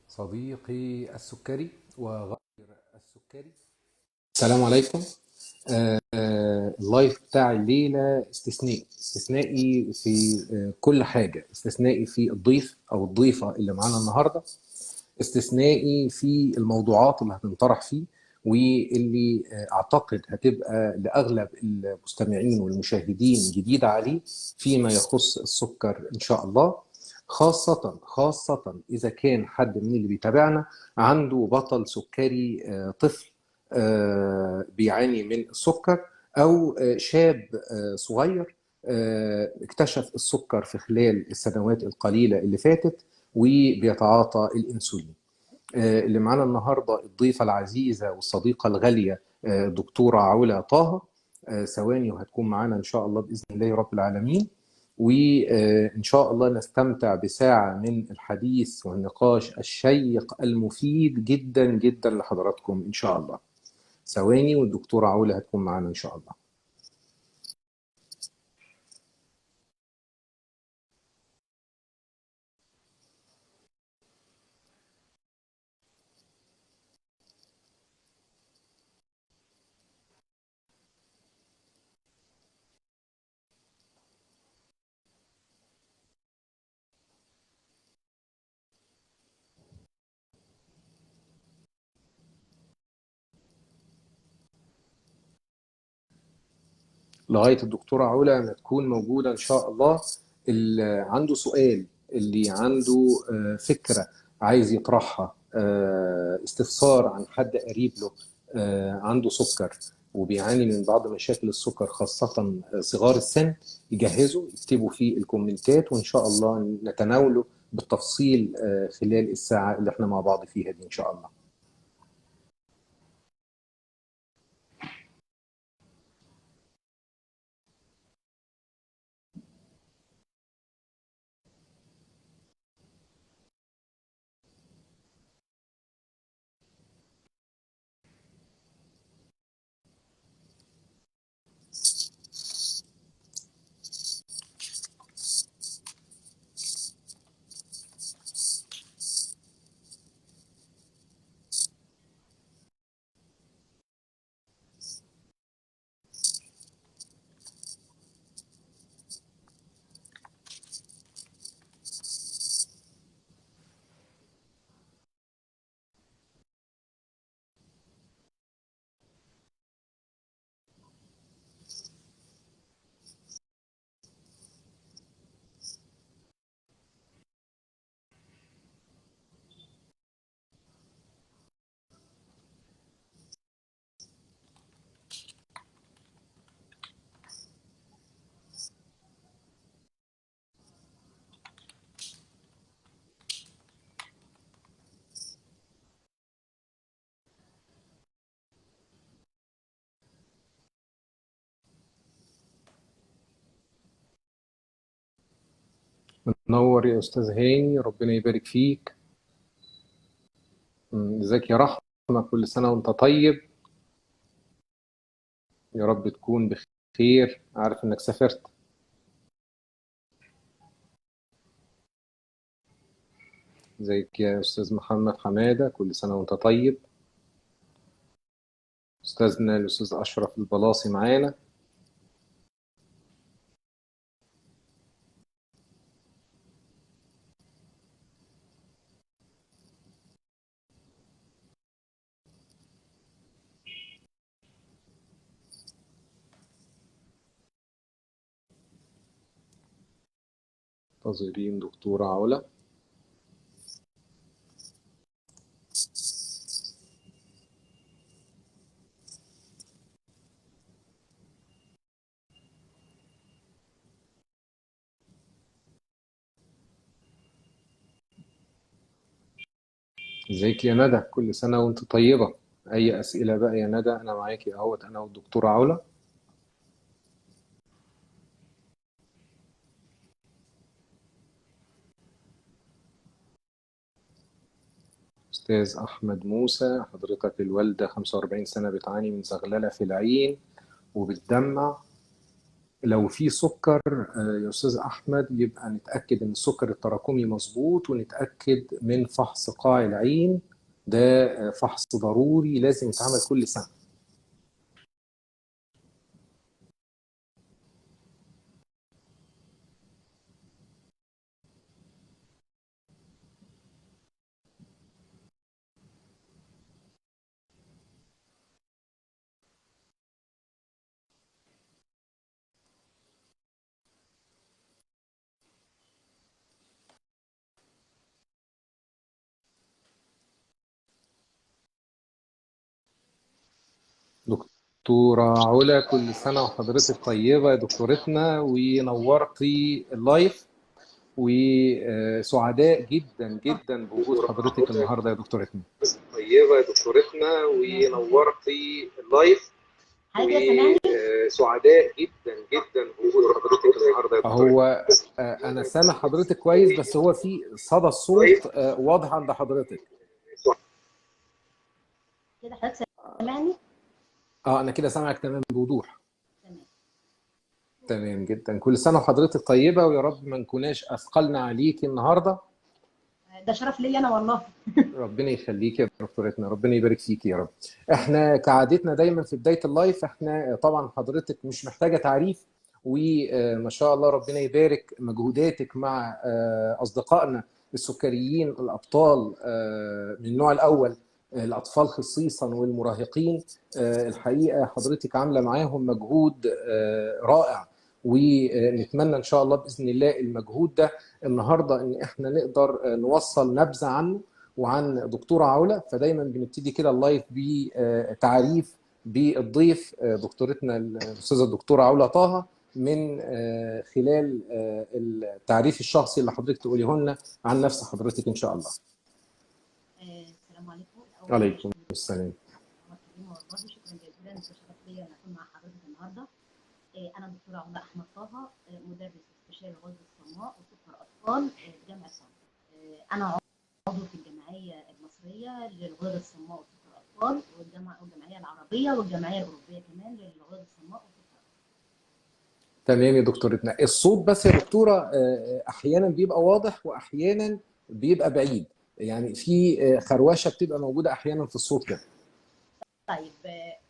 صديقي السكري وغير السكري، السلام عليكم. ال live بتاع الليلة استثنائي، استثنائي في كل حاجة، استثنائي في الضيف أو الضيفة اللي معانا النهاردة، استثنائي في الموضوعات اللي هتنطرح فيه واللي أعتقد هتبقى لأغلب المستمعين والمشاهدين جديدة عليه فيما يخص السكر إن شاء الله، خاصة إذا كان حد من اللي بيتابعنا عنده بطل سكري، طفل بيعاني من السكر، أو شاب صغير اكتشف السكر في خلال السنوات القليلة اللي فاتت وبيتعاطى الإنسولين. اللي معانا النهاردة الضيفة العزيزة والصديقة الغالية دكتورة علا طه، ثواني وهتكون معانا إن شاء الله بإذن الله رب العالمين، وإن شاء الله نستمتع بساعة من الحديث والنقاش الشيق المفيد جدا جدا لحضراتكم إن شاء الله. ثواني والدكتورة علا هتكون معانا إن شاء الله. لغاية الدكتورة علا ما تكون موجودة إن شاء الله، اللي عنده سؤال، اللي عنده فكرة عايز يطرحها، استفسار عن حد قريب له عنده سكر وبيعاني من بعض مشاكل السكر خاصة صغار السن، يجهزوا يكتبوا في الكومنتات وإن شاء الله نتناوله بالتفصيل خلال الساعة اللي احنا مع بعض فيها دي إن شاء الله. منور يا أستاذ هاني، ربنا يبارك فيك. ازيك يا رحمة، كل سنة وانت طيب، يا رب تكون بخير. عارف انك سافرت. ازيك يا أستاذ محمد حمادة، كل سنة وانت طيب. أستاذنا الأستاذ أشرف البلاصي معانا. منتظرين دكتورة علا. ازيك يا ندى، كل سنة وانت طيبة. أي أسئلة بقى يا ندى أنا معاكي أهوت، أنا والدكتورة علا. أستاذ أحمد موسى، حضرتك الوالدة 45 سنة بتعاني من زغللة في العين وبتدمع، لو في سكر يا استاذ احمد يبقى نتاكد ان السكر التراكمي مظبوط، ونتاكد من فحص قاع العين، ده فحص ضروري لازم يتعمل كل سنة. دكتورة علا، كل سنة وحضرتك طيبة يا دكتورتنا، ونورتي ال live، وسعداء جدا جدا بوجود حضرتك النهارده يا دكتورتنا. طيبة يا دكتورتنا، ونورتي ال live، وسعداء جدا جدا بوجود حضرتك النهارده يا دكتورتنا. هو أنا سامع حضرتك كويس، بس هو في صدى الصوت واضح عند حضرتك. كده حضرتك سامعني؟ انا كده سامعك تمام بوضوح. تمام جدا. كل سنة وحضرتك طيبة، ويا رب ما نكوناش اثقلنا عليكي النهارده. ده شرف ليا انا والله. ربنا يخليك يا دكتورتنا، ربنا يبارك فيكي يا رب. احنا كعادتنا دايما في بداية ال live، احنا طبعا حضرتك مش محتاجه تعريف، وما شاء الله ربنا يبارك مجهوداتك مع اصدقائنا السكريين الابطال من النوع الاول، الأطفال خصيصا والمراهقين. الحقيقة حضرتك عاملة معاهم مجهود رائع، ونتمنى إن شاء الله بإذن الله المجهود ده النهاردة إن إحنا نقدر نوصل نبذة عنه وعن دكتورة علا. فدايما بنبتدي كده ال live بتعريف بالضيف دكتورتنا الأستاذة الدكتورة علا طه، من خلال التعريف الشخصي اللي حضرتك تقوليه لنا عن نفس حضرتك إن شاء الله. السلام عليكم. عليكم السلام. والله شكرا جزيلا، شرف ليا ان اكون مع حضرتك النهارده. انا دكتورة علا احمد طه، مدرس استشاري غدد الصماء وسكر اطفال بجامعة طنطا. انا عضو في الجمعية المصرية للغدد الصماء وسكر اطفال، والجمعية العربية والجمعية الاوروبية كمان للغدد الصماء وسكر اطفال. تمام يا دكتورتنا. الصوت بس يا دكتورة احيانا بيبقى واضح واحيانا بيبقى بعيد، يعني في خروشه بتبقى موجودة احيانا في الصوت كده. طيب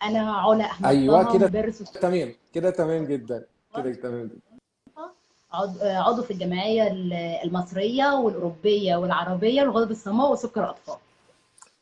انا علا احمد. ايوه كده تمام، كده تمام جدا، كده تمام جدا. عضو في الجمعية المصرية والاوروبيه والعربية للغدد الصماء وسكر اطفال.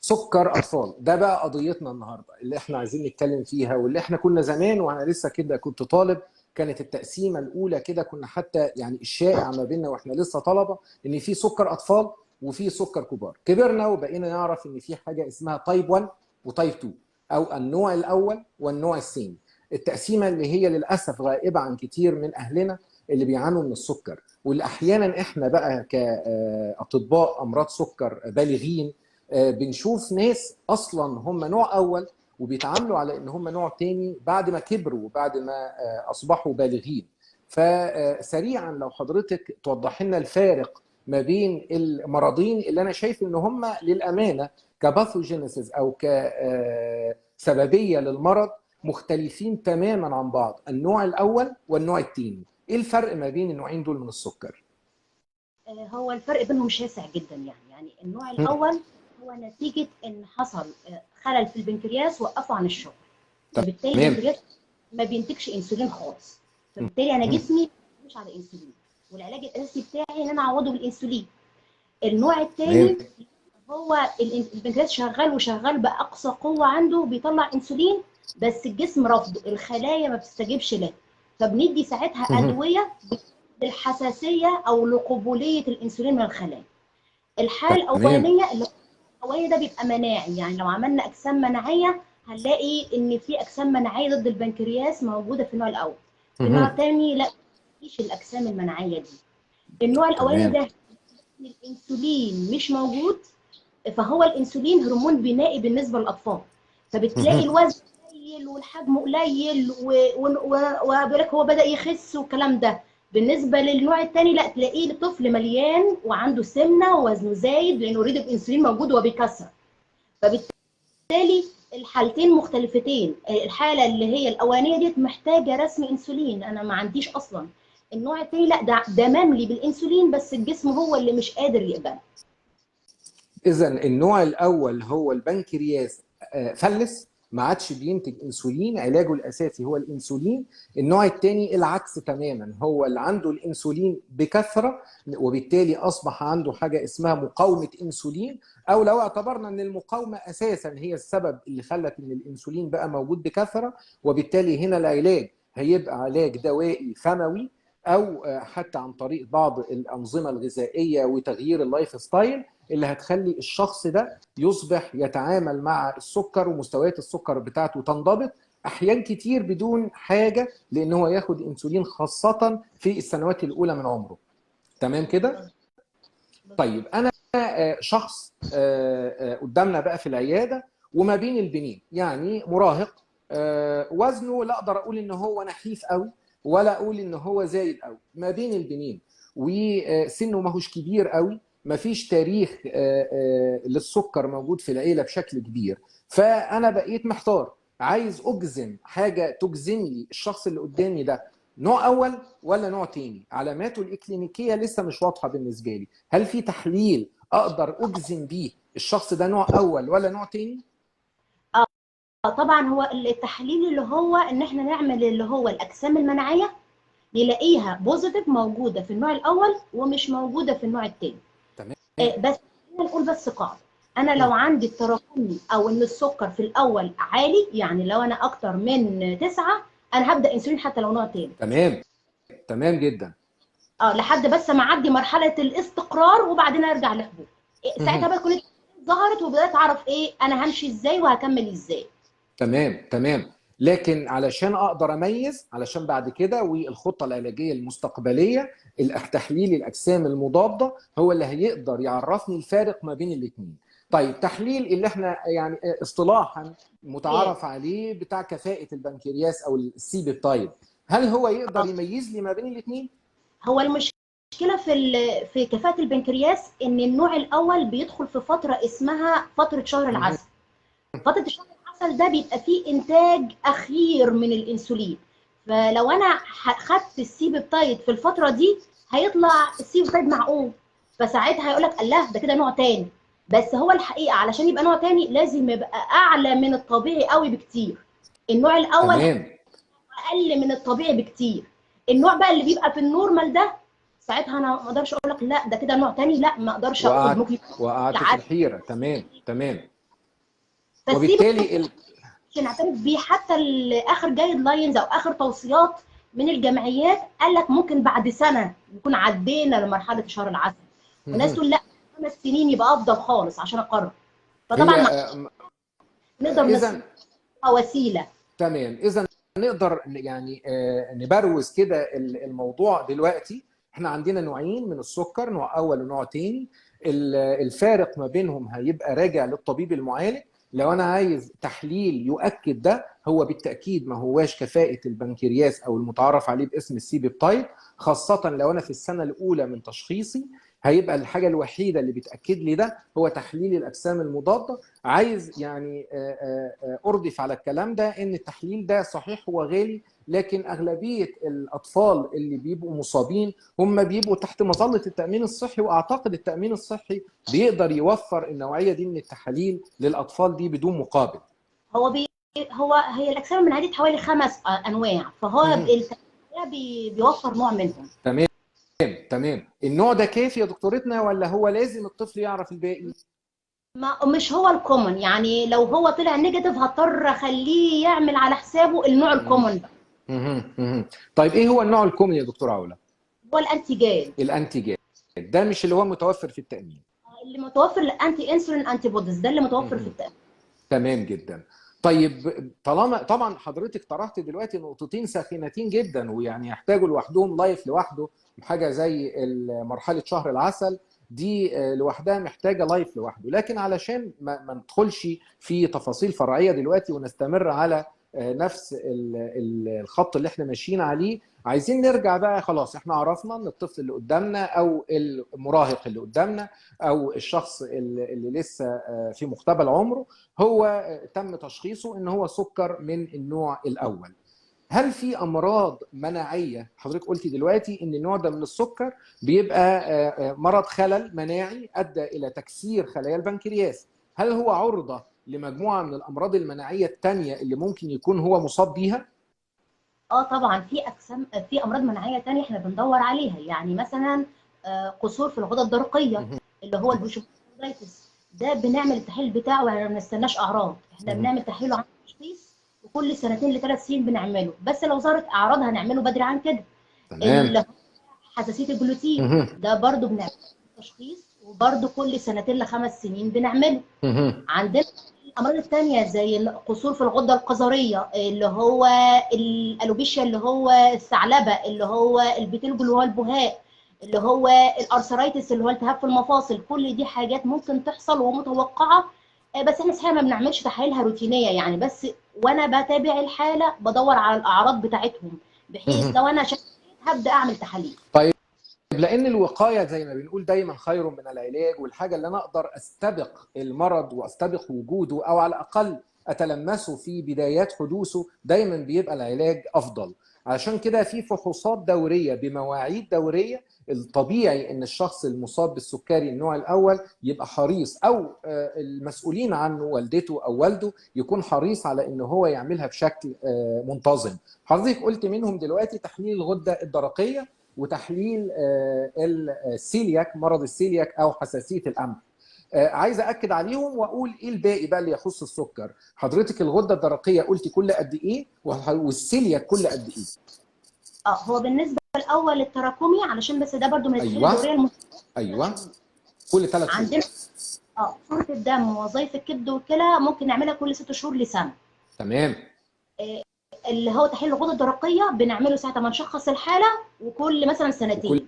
سكر اطفال ده بقى قضيتنا النهارده اللي احنا عايزين نتكلم فيها، واللي احنا كنا زمان وانا لسه كده كنت طالب، كانت التقسيمه الاولى كده، كنا حتى يعني الشائع ما بيننا واحنا لسه طلبه ان في سكر اطفال وفي سكر كبار. كبرنا وبقينا نعرف ان في حاجة اسمها type 1 و type 2، او النوع الاول والنوع الثاني. التقسيمه اللي هي للاسف غائبة عن كتير من اهلنا اللي بيعانوا من السكر، واللي احيانا احنا بقى كاطباء امراض سكر بالغين بنشوف ناس اصلا هم نوع اول وبيتعاملوا على ان هم نوع ثاني بعد ما كبروا وبعد ما اصبحوا بالغين. فسريعا لو حضرتك توضح لنا الفارق ما بين المرضين اللي انا شايف ان هم للامانة ك pathogenesis او كسببيه للمرض مختلفين تماما عن بعض، النوع الاول والنوع الثاني. ايه الفرق ما بين النوعين دول من السكر؟ هو الفرق بينهم شاسع جدا. يعني النوع الاول هو نتيجة ان حصل خلل في البنكرياس وقفه عن الشغل، فبالتالي البنكرياس ما بينتجش انسولين خالص، فبالتالي انا جسمي مش على انسولين، والعلاج الاساسي بتاعي ان انا اعوضه بالانسولين. النوع الثاني هو البنكرياس شغال وشغال باقصى قوة عنده، بيطلع انسولين بس الجسم رافضه، الخلايا ما بتستجيبش له، فبندي ساعتها ادوية للحساسيه او لقبوليه الانسولين من الخلايا. الحالة الاولانية اللي الاولاني ده بيبقى مناعي، يعني لو عملنا اجسام مناعية هنلاقي ان في اجسام مناعية ضد البنكرياس موجودة في النوع الاول. في النوع الثاني لا، مفيش الاجسام المناعية دي. النوع الاولاني ده الانسولين مش موجود، فهو الانسولين هرمون بنائي بالنسبة للاطفال، فبتلاقي الوزن قليل والحجم قليل وبيقول لك هو بدا يخس والكلام ده. بالنسبة للنوع الثاني لا، تلاقيه الطفل مليان وعنده سمنه ووزنه زايد لانه already الانسولين موجود وبيكسر. فبالتالي الحالتين مختلفتين. الحالة اللي هي الاولانية ديت محتاجه رسم انسولين، انا ما عنديش اصلا. النوع الثاني لا، ده مملي بالانسولين بس الجسم هو اللي مش قادر يقبله. اذا النوع الاول هو البنكرياس فلس، ما عادش بينتج انسولين، علاجه الاساسي هو الانسولين. النوع الثاني العكس تماما، هو اللي عنده الانسولين بكثرة وبالتالي اصبح عنده حاجة اسمها مقاومة انسولين، او لو اعتبرنا ان المقاومة اساسا هي السبب اللي خلت ان الانسولين بقى موجود بكثرة، وبالتالي هنا العلاج هيبقى علاج دوائي فموي او حتى عن طريق بعض الانظمة الغذائية وتغيير ال lifestyle اللي هتخلي الشخص ده يصبح يتعامل مع السكر ومستويات السكر بتاعته تنضبط احيان كتير بدون حاجة لان هو ياخد انسولين، خاصة في السنوات الاولى من عمره. تمام كده؟ طيب انا شخص قدامنا بقى في العيادة وما بين البنين، يعني مراهق، وزنه لا اقدر اقول ان هو نحيف قوي ولا اقول ان هو زايد قوي، ما بين البنين، وسنة ما هوش كبير قوي، ما فيش تاريخ للسكر موجود في العيلة بشكل كبير. فانا بقيت محتار، عايز اجزم حاجة تجزم لي الشخص اللي قدامي ده نوع اول ولا نوع تاني. علاماته الاكلينيكيه لسه مش واضحة بالنسبة لي. هل في تحليل اقدر اجزم بيه الشخص ده نوع اول ولا نوع تاني؟ طبعا هو التحليل اللي هو ان احنا نعمل اللي هو الاجسام المناعية نلاقيها positive موجودة في النوع الاول ومش موجودة في النوع الثاني. تمام. بس نقول بس قاعدة، انا لو عندي التراكمي او ان السكر في الاول عالي، يعني لو انا اكتر من 9 انا هبدا انسولين حتى لو نوع تاني. تمام، تمام جدا. لحد بس ما اعدي مرحلة الاستقرار وبعدين ارجع لحبوب. ساعتها بقى تكون ظهرت وبدات اعرف ايه انا همشي ازاي وهكمل ازاي. تمام تمام. لكن علشان اقدر اميز، علشان بعد كده والخطه العلاجية المستقبلية، تحليل الاجسام المضادة هو اللي هيقدر يعرفني الفارق ما بين الاثنين. طيب تحليل اللي احنا يعني اصطلاحا متعارف عليه بتاع كفاءة البنكرياس او ال C-peptide، هل هو يقدر يميز لي ما بين الاثنين؟ هو المشكلة في كفاءة البنكرياس ان النوع الاول بيدخل في فترة اسمها فترة شهر العسل. فترة شهر العسل ده بيبقى فيه انتاج اخير من الانسولين، فلو انا خدت ال C-peptide في الفترة دي هيطلع ال C-peptide معقول، فساعتها هيقول لك الله ده كده نوع تاني. بس هو الحقيقة علشان يبقى نوع تاني لازم يبقى اعلى من الطبيعي قوي بكتير. النوع الاول اقل من الطبيعي بكتير. النوع بقى اللي بيبقى في ال normal ده ساعتها انا ما اقدرش اقول لك لا ده كده نوع تاني، لا ما اقدرش اقول، ممكن وقعت في الحيرة. تمام تمام. وبالتالي نعتمد بيه حتى اخر guidelines او اخر توصيات من الجمعيات قال لك ممكن بعد سنة نكون عدينا لمرحلة شهر العسل، وناس تقول لا 5 سنين يبقى افضل خالص عشان اقرر. فطبعا نقدر نستخدمها وسيلة. تمام. اذا نقدر يعني نبروز كده الموضوع دلوقتي. احنا عندنا نوعين من السكر، نوع اول ونوع تاني. الفارق ما بينهم هيبقى راجع للطبيب المعالج. لو انا عايز تحليل يؤكد ده، هو بالتاكيد ما هواش كفاءة البنكرياس او المتعارف عليه باسم ال C-peptide، خاصة لو انا في السنة الاولى من تشخيصي. هيبقى الحاجة الوحيدة اللي بتاكد لي ده هو تحليل الاجسام المضادة. عايز يعني اردف على الكلام ده ان التحليل ده صحيح هو غالي، لكن اغلبية الاطفال اللي بيبقوا مصابين هم بيبقوا تحت مظلة التامين الصحي، واعتقد التامين الصحي بيقدر يوفر النوعية دي من التحاليل للاطفال دي بدون مقابل. هو هي الاجسام المناعية حوالي 5 انواع، فهو بيوفر نوع منهم. تمام تمام. النوع ده كافي يا دكتورتنا ولا هو لازم الطفل يعرف الباقي؟ ما مش هو ال common، يعني لو هو طلع negative هضطر اخليه يعمل على حسابه النوع ال common بقى. طيب ايه هو النوع ال common يا دكتورة علا؟ هو ال anti-GAD. ال anti-GAD ده مش اللي هو متوفر في التأمين؟ اللي متوفر ال anti-insulin antibodies ده اللي متوفر في التأمين. تمام جدا. طيب طالما طبعا حضرتك طرحت دلوقتي نقطتين ساخنتين جدا ويعني يحتاجوا لوحدهم live لوحده، حاجة زي مرحلة شهر العسل دي لوحدها محتاجه live لوحده، لكن علشان ما ندخلش في تفاصيل فرعية دلوقتي ونستمر على نفس الخط اللي احنا ماشيين عليه، عايزين نرجع بقى، خلاص احنا عرفنا ان الطفل اللي قدامنا او المراهق اللي قدامنا او الشخص اللي لسه في مقتبل عمره هو تم تشخيصه ان هو سكر من النوع الاول. هل في امراض مناعية؟ حضرتك قلتي دلوقتي ان النوع ده من السكر بيبقى مرض خلل مناعي ادى الى تكسير خلايا البنكرياس. هل هو عرضه لمجموعة من الامراض المناعية الثانية اللي ممكن يكون هو مصاب بيها؟ طبعا في اجسام، في امراض مناعية ثانية احنا بندور عليها، يعني مثلا قصور في الغدة الدرقية اللي هو ال Hashimoto's، ده بنعمل التحليل بتاعه، يعني ما بنستناش اعراض، احنا بنعمل تحليله عن التشخيص، وكل 2 ل 3 سنين بنعمله، بس لو ظهرت اعراض هنعمله بدري عن كده. تمام. حساسية الجلوتين ده برضو بنعمله تشخيص، وبرضو كل 2 ل 5 سنين بنعمله. عندنا الامراض الثانية زي القصور في الغدة الكظريه اللي هو ال alopecia اللي هو الثعلبه، اللي هو ال vitiligo اللي هو البهاق، اللي هو ال arthritis اللي هو التهاب في المفاصل. كل دي حاجات ممكن تحصل ومتوقعه، بس احنا صحيح ما بنعملش تحاليلها روتينيه يعني، بس وانا بتابع الحالة بدور على الاعراض بتاعتهم، بحيث لو انا شكيت هبدا اعمل تحاليل. طيب، لان الوقاية زي ما بنقول دايما خير من العلاج، والحاجة اللي انا اقدر استبق المرض واستبق وجوده او على الاقل اتلمسه في بدايات حدوثه دايما بيبقى العلاج افضل. عشان كده في فحوصات دورية بمواعيد دورية. الطبيعي ان الشخص المصاب بالسكري النوع الاول يبقى حريص، او المسؤولين عنه والدته او والده يكون حريص على ان هو يعملها بشكل منتظم. حضرتك قلت منهم دلوقتي تحليل الغدة الدرقية وتحليل السيلياك، مرض السيلياك او حساسية القمح. عايز اكد عليهم واقول ايه الباقي بقى اللي يخص السكر. حضرتك الغدة الدرقية قلتي كل قد ايه، والسيلياك كل قد ايه؟ هو بالنسبة الاول التراكمي، علشان بس ده برده من التحاليل الدورية المستمرة. ايوه، كل 3 شهور. عندنا صوره الدم ووظائف الكبد والكلى ممكن نعملها كل 6 شهور لسنه. تمام. اللي هو تحليل الغدة الدرقية بنعمله ساعة ما نشخص الحالة، وكل مثلا سنتين.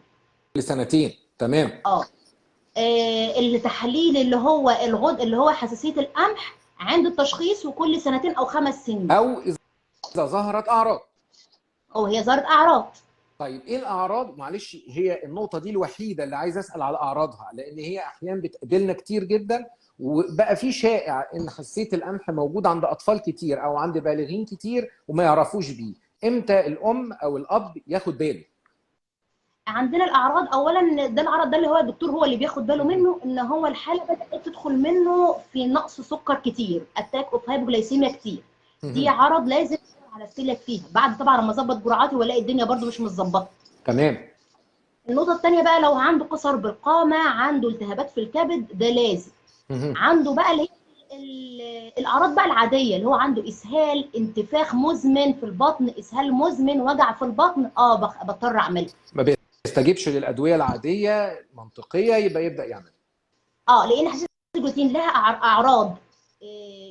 كل سنتين، تمام. التحليل اللي هو اللي هو حساسية القمح عند التشخيص، وكل 2 أو 5 سنين، او اذا ظهرت اعراض. او هي ظهرت اعراض. طيب ايه الاعراض؟ معلش هي النقطة دي الوحيدة اللي عايز اسال على اعراضها، لان هي احيانا بتقابلنا كتير جدا، وبقى في شائع ان حساسية القمح موجود عند اطفال كتير او عند بالغين كتير وما يعرفوش بيه. امتى الام او الاب ياخد باله؟ عندنا الاعراض، اولا ده العرض ده اللي هو الدكتور هو اللي بياخد باله منه، ان هو الحالة بدات تدخل منه في نقص سكر كتير، attack of hypoglycemia كتير. دي عرض لازم على السيلياك فيها، بعد طبعا لما اظبط جرعاتي والاقي الدنيا برده مش متظبطه. تمام. النقطة الثانية بقى، لو عنده قصر بالقامه، عنده التهابات في الكبد، ده لازم. عنده بقى اللي هي الاعراض بقى العادية، اللي هو عنده اسهال، انتفاخ مزمن في البطن، اسهال مزمن، وجع في البطن، بضطر اعملها. ما بيستجيبش للادوية العادية المنطقية، يبقى يبدا يعمل. لان حساسية الجلوتين لها اعراض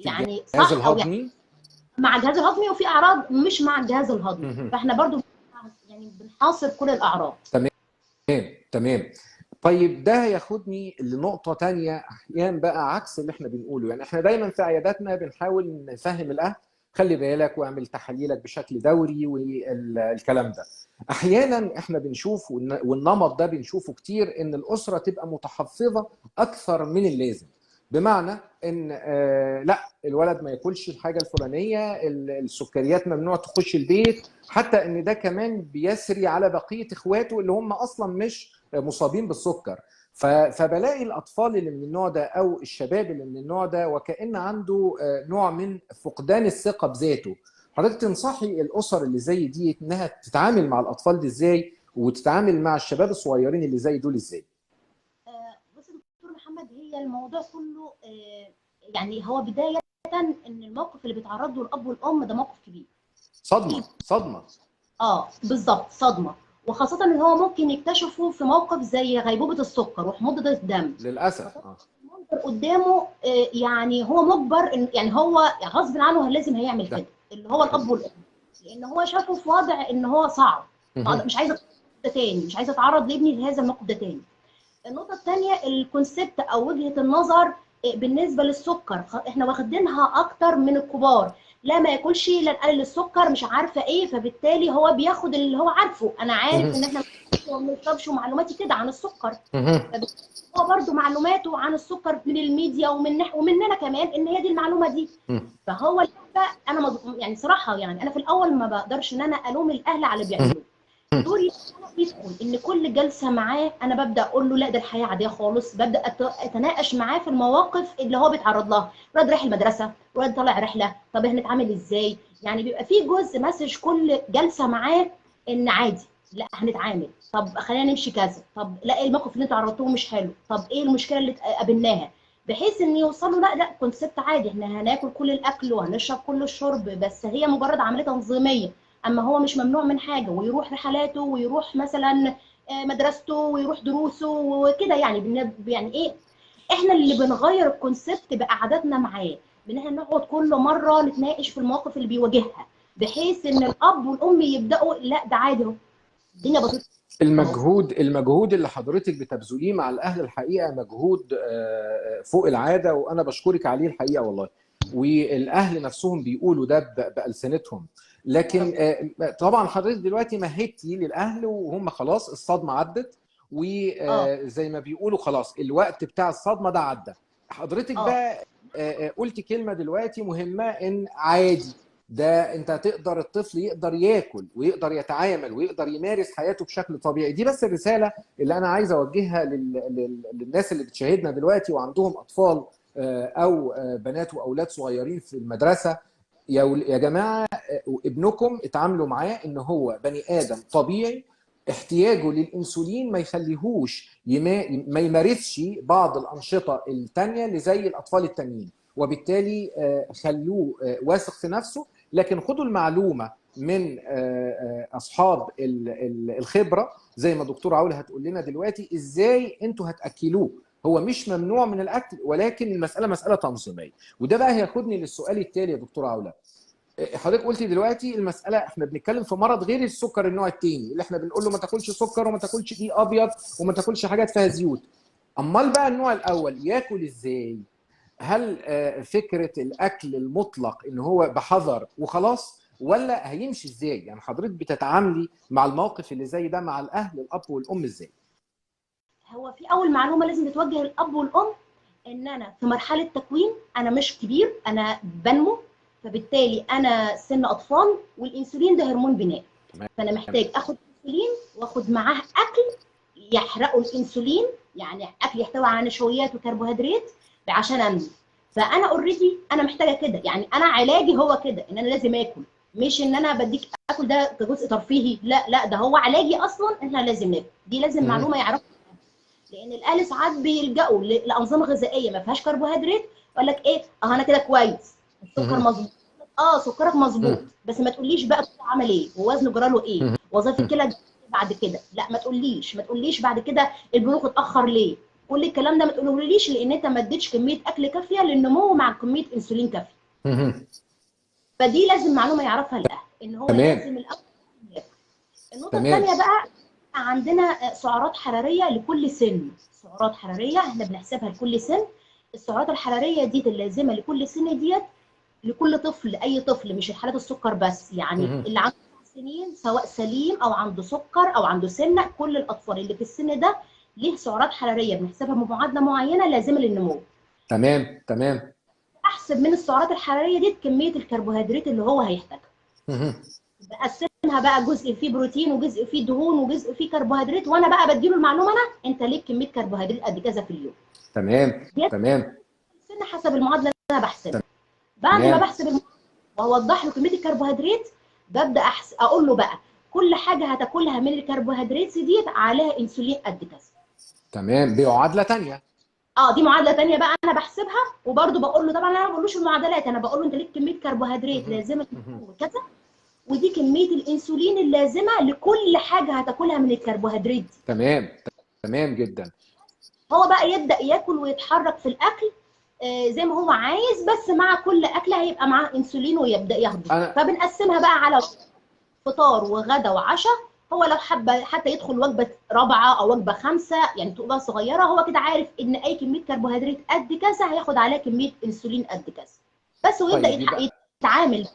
يعني الجهاز الهضمي، يعني مع الجهاز الهضمي، وفي اعراض مش مع الجهاز الهضمي، فاحنا برضو يعني بنحاصر كل الاعراض. تمام تمام. طيب ده هياخدني لنقطة تانية أحيانا بقى عكس اللي احنا بنقوله، يعني احنا دايما في عياداتنا بنحاول نفهم الأهل خلي بالك واعمل تحاليلك بشكل دوري والكلام ده. أحيانا احنا بنشوف، والنمط ده بنشوفه كتير، إن الأسرة تبقى متحفظة أكثر من اللازم، بمعنى إن لا الولد ما ياكلش الحاجة الفلانية، السكريات ممنوع تخش البيت، حتى إن ده كمان بيسري على بقية إخواته اللي هم أصلا مش مصابين بالسكر. فبلاقي الأطفال اللي من النوع ده أو الشباب اللي من النوع ده وكأن عنده نوع من فقدان الثقة بذاته. حضرتك تنصحي الأسر اللي زي دي إنها تتعامل مع الأطفال دي إزاي، وتتعامل مع الشباب الصغيرين اللي زي دول إزاي؟ بص دكتور محمد، هي الموضوع كله يعني هو بداية إن الموقف اللي بيتعرض له الأب والأم ده موقف كبير. صدمة صدمة. بالظبط، صدمة، وخاصة ان هو ممكن يكتشفه في موقف زي غيبوبة السكر وحموضة الدم. للأسف. المنظر قدامه يعني هو مجبر، يعني هو غصب عنه لازم هيعمل كده، اللي هو الأب والأم، لأن هو شافه في وضع ان هو صعب، مش عايز ده تاني، مش عايز اتعرض لابني لهذا الموقف ده تاني. النقطة الثانية ال concept او وجهة النظر بالنسبة للسكر، احنا واخدينها اكتر من الكبار. لا لا ما ياكلش، لا نقلل السكر، مش عارفه ايه. فبالتالي هو بياخد اللي هو عارفه، انا عارف ان احنا ما بنشربش، ومعلوماتي كده عن السكر. هو برده معلوماته عن السكر من الميديا ومننا كمان، ان هي دي المعلومة دي. فهو انا يعني صراحة يعني انا في الاول ما بقدرش ان انا الوم الاهل على اللي بيعملوه. دوري انا بيدخل ان كل جلسه معاه انا ببدا اقول له لا ده الحياة عادية خالص، ببدا اتناقش معاه في المواقف اللي هو بيتعرض لها، ولاد رايح المدرسة، ولاد طالع رحله، طب هنتعامل ازاي؟ يعني بيبقى في جزء message كل جلسه معاه ان عادي، لا هنتعامل، طب خلينا نمشي كذا، طب لا ايه الموقف اللي انتوا عرضتوه مش حلو، طب ايه المشكلة اللي قابلناها، بحيث ان يوصلوا لا لا concept عادي، احنا هناكل كل الاكل وهنشرب كل الشرب، بس هي مجرد عملية تنظيميه. اما هو مش ممنوع من حاجة، ويروح رحلاته ويروح مثلا مدرسته ويروح دروسه وكده. يعني يعني ايه، احنا اللي بنغير ال concept بقعداتنا معاه، بان احنا نقعد كل مرة نتناقش في المواقف اللي بيواجهها، بحيث ان الاب والام يبداوا لا ده عادي اهو، الدنيا بسيطة. المجهود اللي حضرتك بتبذليه مع الاهل الحقيقة مجهود فوق العادة، وانا بشكرك عليه الحقيقة والله. والاهل نفسهم بيقولوا ده بالسنتهم. لكن طبعا حضرتك دلوقتي مهدتي للاهل وهم خلاص الصدمة عدت، وزي ما بيقولوا خلاص الوقت بتاع الصدمة ده عدى. حضرتك بقى قلتي كلمة دلوقتي مهمة، ان عادي ده انت تقدر، الطفل يقدر ياكل ويقدر يتعامل ويقدر يمارس حياته بشكل طبيعي. دي بس الرسالة اللي انا عايز اوجهها للناس اللي بتشاهدنا دلوقتي وعندهم اطفال او بنات واولاد صغيرين في المدرسة. يا جماعة ابنكم اتعاملوا معاه ان هو بني ادم طبيعي، احتياجه للانسولين ما يخليهوش ما يمارسش بعض الانشطة الثانية اللي زي الاطفال التانيين، وبالتالي خلوه واثق في نفسه. لكن خدوا المعلومة من اصحاب الخبرة زي ما دكتور علا هتقول لنا دلوقتي ازاي انتوا هتاكلوه. هو مش ممنوع من الاكل، ولكن المسالة مسالة تنظيميه. وده بقى هياخدني للسؤال التالي يا دكتور علا. حضرتك قلتي دلوقتي المسالة احنا بنتكلم في مرض غير السكر النوع الثاني اللي احنا بنقول له ما تاكلش سكر وما تاكلش دقيق ابيض وما تاكلش حاجات فيها زيوت. امال بقى النوع الاول ياكل ازاي؟ هل فكرة الاكل المطلق ان هو بحذر وخلاص، ولا هيمشي ازاي؟ يعني حضرتك بتتعاملي مع الموقف اللي زي ده مع الاهل الاب والام ازاي؟ هو في اول معلومة لازم تتوجه للاب والام، ان انا في مرحلة تكوين، انا مش كبير، انا بنمو، فبالتالي انا سن اطفال، والانسولين ده هرمون بناء، فانا محتاج اخد انسولين واخد معاه اكل يحرقوا الانسولين، يعني اكل يحتوي على نشويات وكربوهيدرات عشان انمو. فانا already انا محتاجه كده، يعني انا علاجي هو كده، ان انا لازم اكل، مش ان انا بديك اكل ده كجزء ترفيهي، لا لا، ده هو علاجي اصلا ان احنا لازم ناكل. دي لازم معلومة يعرفها، لان الاهل ساعات بيلجأوا لانظمه غذائية ما فيهاش كربوهيدرات، يقول لك ايه، انا كده كويس، السكر مظبوط، سكرك مظبوط، بس ما تقوليش بقى عمل ايه ووزنه جراله ايه، وظائف الكلى بعد كده، لا ما تقوليش، ما تقوليش بعد كده البلوغ اتاخر ليه، كل الكلام ده ما تقولهوليش، لان انت ما اديتش كمية اكل كافيه للنمو مع كمية انسولين كافيه. فدي لازم معلومة يعرفها الاهل، ان هو لازم الاول ياكل. النقطة الثانية بقى، عندنا سعرات حرارية لكل سن، سعرات حرارية احنا بنحسبها لكل سن. السعرات الحرارية دي اللازمة لكل سن ديت لكل طفل، اي طفل، مش حالات السكر بس، يعني اللي عنده 9 سنين سواء سليم او عنده سكر او عنده سمنه، كل الاطفال اللي في السن ده ليه سعرات حرارية بنحسبها بمعادله معينة لازمه للنمو. تمام تمام. احسب من السعرات الحرارية دي كمية الكربوهيدرات اللي هو هيحتاجها. بقسمها بقى جزء فيه بروتين وجزء فيه دهون وجزء فيه كربوهيدرات، وانا بقى بديله المعلومة انا انت ليك كمية كربوهيدرات قد كذا في اليوم. تمام تمام. السن حسب المعادلة اللي انا بحسبها. بعد ما بحسب المعادلة واوضح له كمية الكربوهيدرات، ببدا اقول له بقى كل حاجة هتاكلها من الكربوهيدرات ديت عليها انسولين قد كذا. تمام، دي معادلة ثانية. دي معادلة ثانية بقى انا بحسبها، وبرده بقول له، طبعا انا ما بقولوش المعادلات، انا بقول له انت ليك كمية كربوهيدرات لازمه كذا، ودي كمية الانسولين اللازمة لكل حاجة هتاكلها من الكربوهيدرات دي. تمام تمام جدا. هو بقى يبدا ياكل ويتحرك في الاكل زي ما هو عايز، بس مع كل اكله هيبقى معاه انسولين ويبدا ياخده. فبنقسمها بقى على فطار وغدا وعشاء. هو لو حب حتى يدخل وجبة رابعه او وجبة خامسة، يعني تبقى صغيرة، هو كده عارف ان اي كمية كربوهيدرات قد كذا هياخد عليها كمية انسولين قد كذا بس، ويبدا طيب يتعامل.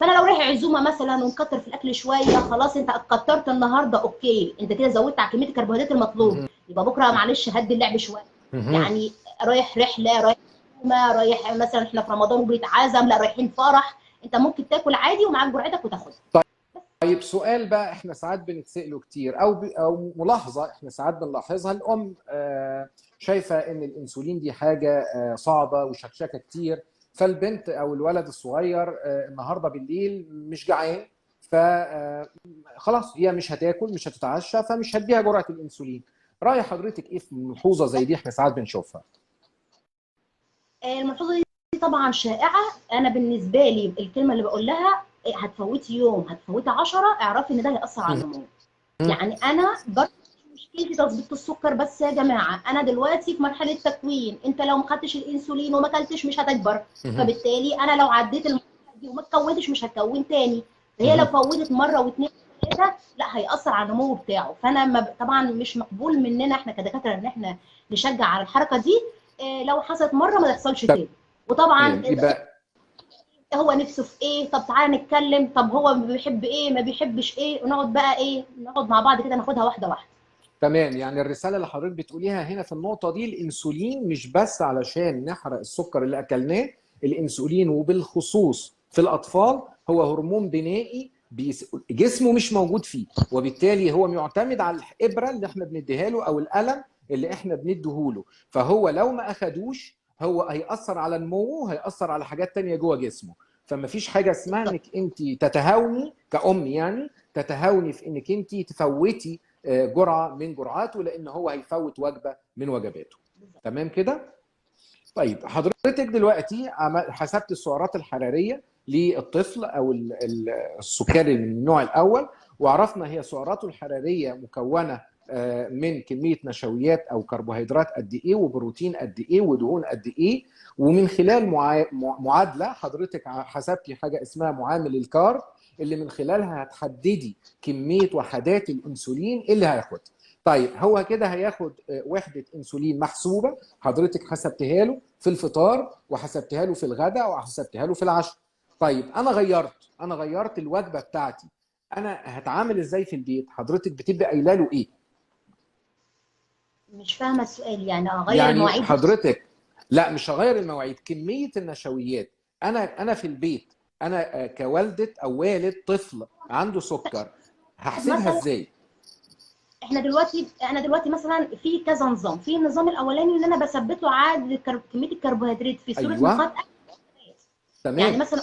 فانا لو رايح عزومة مثلا ومكتر في الاكل شوية، خلاص انت كترت النهارده okay، انت كده زودت على كمية الكربوهيدرات المطلوب، يبقى بكره معلش هدي اللعب شوية. يعني رايح رحله، رايح عزومة، رايح مثلا احنا في رمضان وبنتعزم، لا رايحين فرح، انت ممكن تاكل عادي ومعاك جرعتك وتاخدها. طيب سؤال بقى احنا ساعات بنتسأله كتير، او ملاحظة احنا ساعات بنلاحظها، الام شايفه ان الانسولين دي حاجة صعبة وشكشكه كتير، فالبنت او الولد الصغير النهارده بالليل مش جعان، فخلاص هي مش هتاكل مش هتتعشى، فمش هديها جرعة الانسولين. راي حضرتك ايه في ملحوظة زي دي احنا ساعات بنشوفها؟ الملحوظة دي طبعا شائعة. انا بالنسبة لي الكلمة اللي بقول لها، هتفوتي يوم هتفوتي 10، اعرفي ان ده هيأثر على النمو. يعني انا برضه مشكلتي تظبيط السكر بس يا جماعة، انا دلوقتي في مرحلة تكوين، انت لو ما خدتش الانسولين وما اكلتش مش هتكبر، فبالتالي انا لو عديت المرحلة دي وما اتكونتش مش هتكون تاني. فهي لو فوتت مرة واثنين وثلاثة لا هيأثر على النمو بتاعه. فانا طبعا مش مقبول مننا احنا كدكاتره ان احنا نشجع على الحركة دي، لو حصلت مرة ما تحصلش تاني. وطبعا يبقى هو نفسه في ايه، طب تعالى نتكلم، طب هو بيحب ايه ما بيحبش ايه، ونقعد بقى ايه، نقعد مع بعض كده ناخدها واحدة واحدة. تمام. يعني الرسالة اللي حضرتك بتقوليها هنا في النقطة دي، الانسولين مش بس علشان نحرق السكر اللي اكلناه، الانسولين وبالخصوص في الاطفال هو هرمون بنائي جسمه مش موجود فيه، وبالتالي هو معتمد على الابره اللي احنا بنديها له او القلم اللي احنا بنديهوله، فهو لو ما اخدوش هو هيأثر على نموه، هيأثر على حاجات تانية جوه جسمه. فما فيش حاجة اسمها انك انت تتهاوني كأم، يعني تتهاوني في انك انت تفوتي جرعة من جرعاته، لان هو هيفوت وجبة من وجباته. تمام كده؟ طيب حضرتك دلوقتي حسبت السعرات الحرارية للطفل او السكري من النوع الاول، وعرفنا هي سعراته الحرارية مكونة من كمية نشويات او كربوهيدرات قد ايه، وبروتين قد ايه، ودهون قد ايه، ومن خلال معادلة حضرتك حسبتي حاجة اسمها معامل ال carb، اللي من خلالها هتحددي كمية وحدات الانسولين اللي هياخدها. طيب هو كده هياخد وحده انسولين محسوبة حضرتك حسبتها له في الفطار، وحسبتها له في الغداء، وحسبتها له في العشاء. طيب انا غيرت الوجبة بتاعتي، انا هتعامل ازاي في البيت؟ حضرتك بتبقى قايله له ايه؟ مش فاهمه السؤال. يعني اغير يعني المواعيد حضرتك؟ لا مش هغير المواعيد، كمية النشويات. انا في البيت، انا كوالده او والد طفل عنده سكر، هحسبها ازاي؟ احنا دلوقتي، انا دلوقتي مثلا في كذا نظام. في النظام الاولاني اللي انا بثبت له عدد كمية الكربوهيدرات في صوره نقاط اكل. تمام. يعني مثلا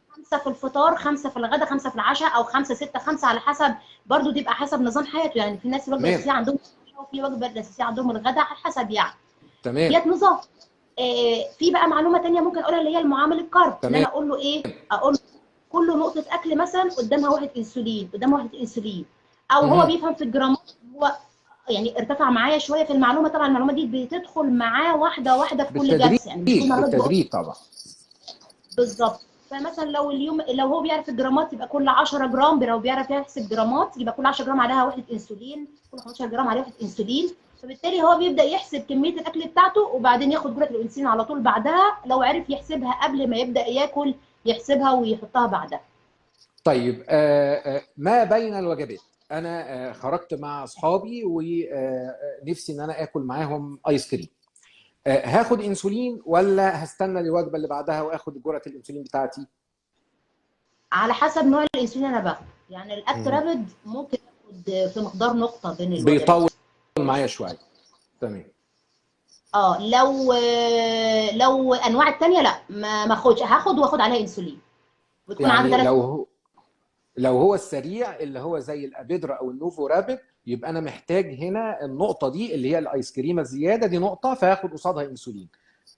5 في الفطار، 5 في الغداء، 5 في العشاء، او 5 6 5 على حسب، برضو دي بقى حسب نظام حياته. يعني في ناس الوجبة الاساسية عندهم، وفي وجبة الاساسية عندهم الغداء، على حسب يعني. تمام. ديت نظام. في بقى معلومة ثانية ممكن اقولها اللي هي المعامل ال carb، ان انا اقول له ايه؟ اقول له كل نقطة اكل مثلا قدامها واحد انسولين، قدامها واحد انسولين، او هو بيفهم في الجرامات، هو يعني ارتفع معايا شوية في المعلومة. طبعا المعلومة دي بتدخل معاه واحدة واحدة في كل جلسه، يعني مش كل مرة بالتدريج طبعا. بالظبط. فمثلا لو اليوم لو هو بيعرف الجرامات يبقى كل 10 جرام، لو بيعرف يحسب جرامات يبقى كل 10 جرام عليها وحده انسولين، كل 15 جرام عليها وحده انسولين. فبالتالي هو بيبدا يحسب كمية الاكل بتاعته، وبعدين ياخد جرعة الانسولين على طول بعدها. لو عرف يحسبها قبل ما يبدا ياكل يحسبها ويحطها بعدها. طيب ما بين الوجبات، انا خرجت مع اصحابي ونفسي ان انا اكل معاهم ايس كريم، هاخد انسولين ولا هستنى الوجبة اللي بعدها واخد جرعة الانسولين بتاعتي؟ على حسب نوع الانسولين انا باخده. يعني ال Actrapid ممكن اخد في مقدار نقطة بين الوجبات، بيطول معايا شوية. تمام. لو انواع الثانية لا ما اخدش، هاخد واخد عليها انسولين، بتكون يعني عندي لو هو السريع اللي هو زي ال Apidra او ال NovoRapid، يبقى انا محتاج هنا النقطة دي اللي هي الايس كريمة الزيادة دي نقطة، فهاخد قصادها انسولين.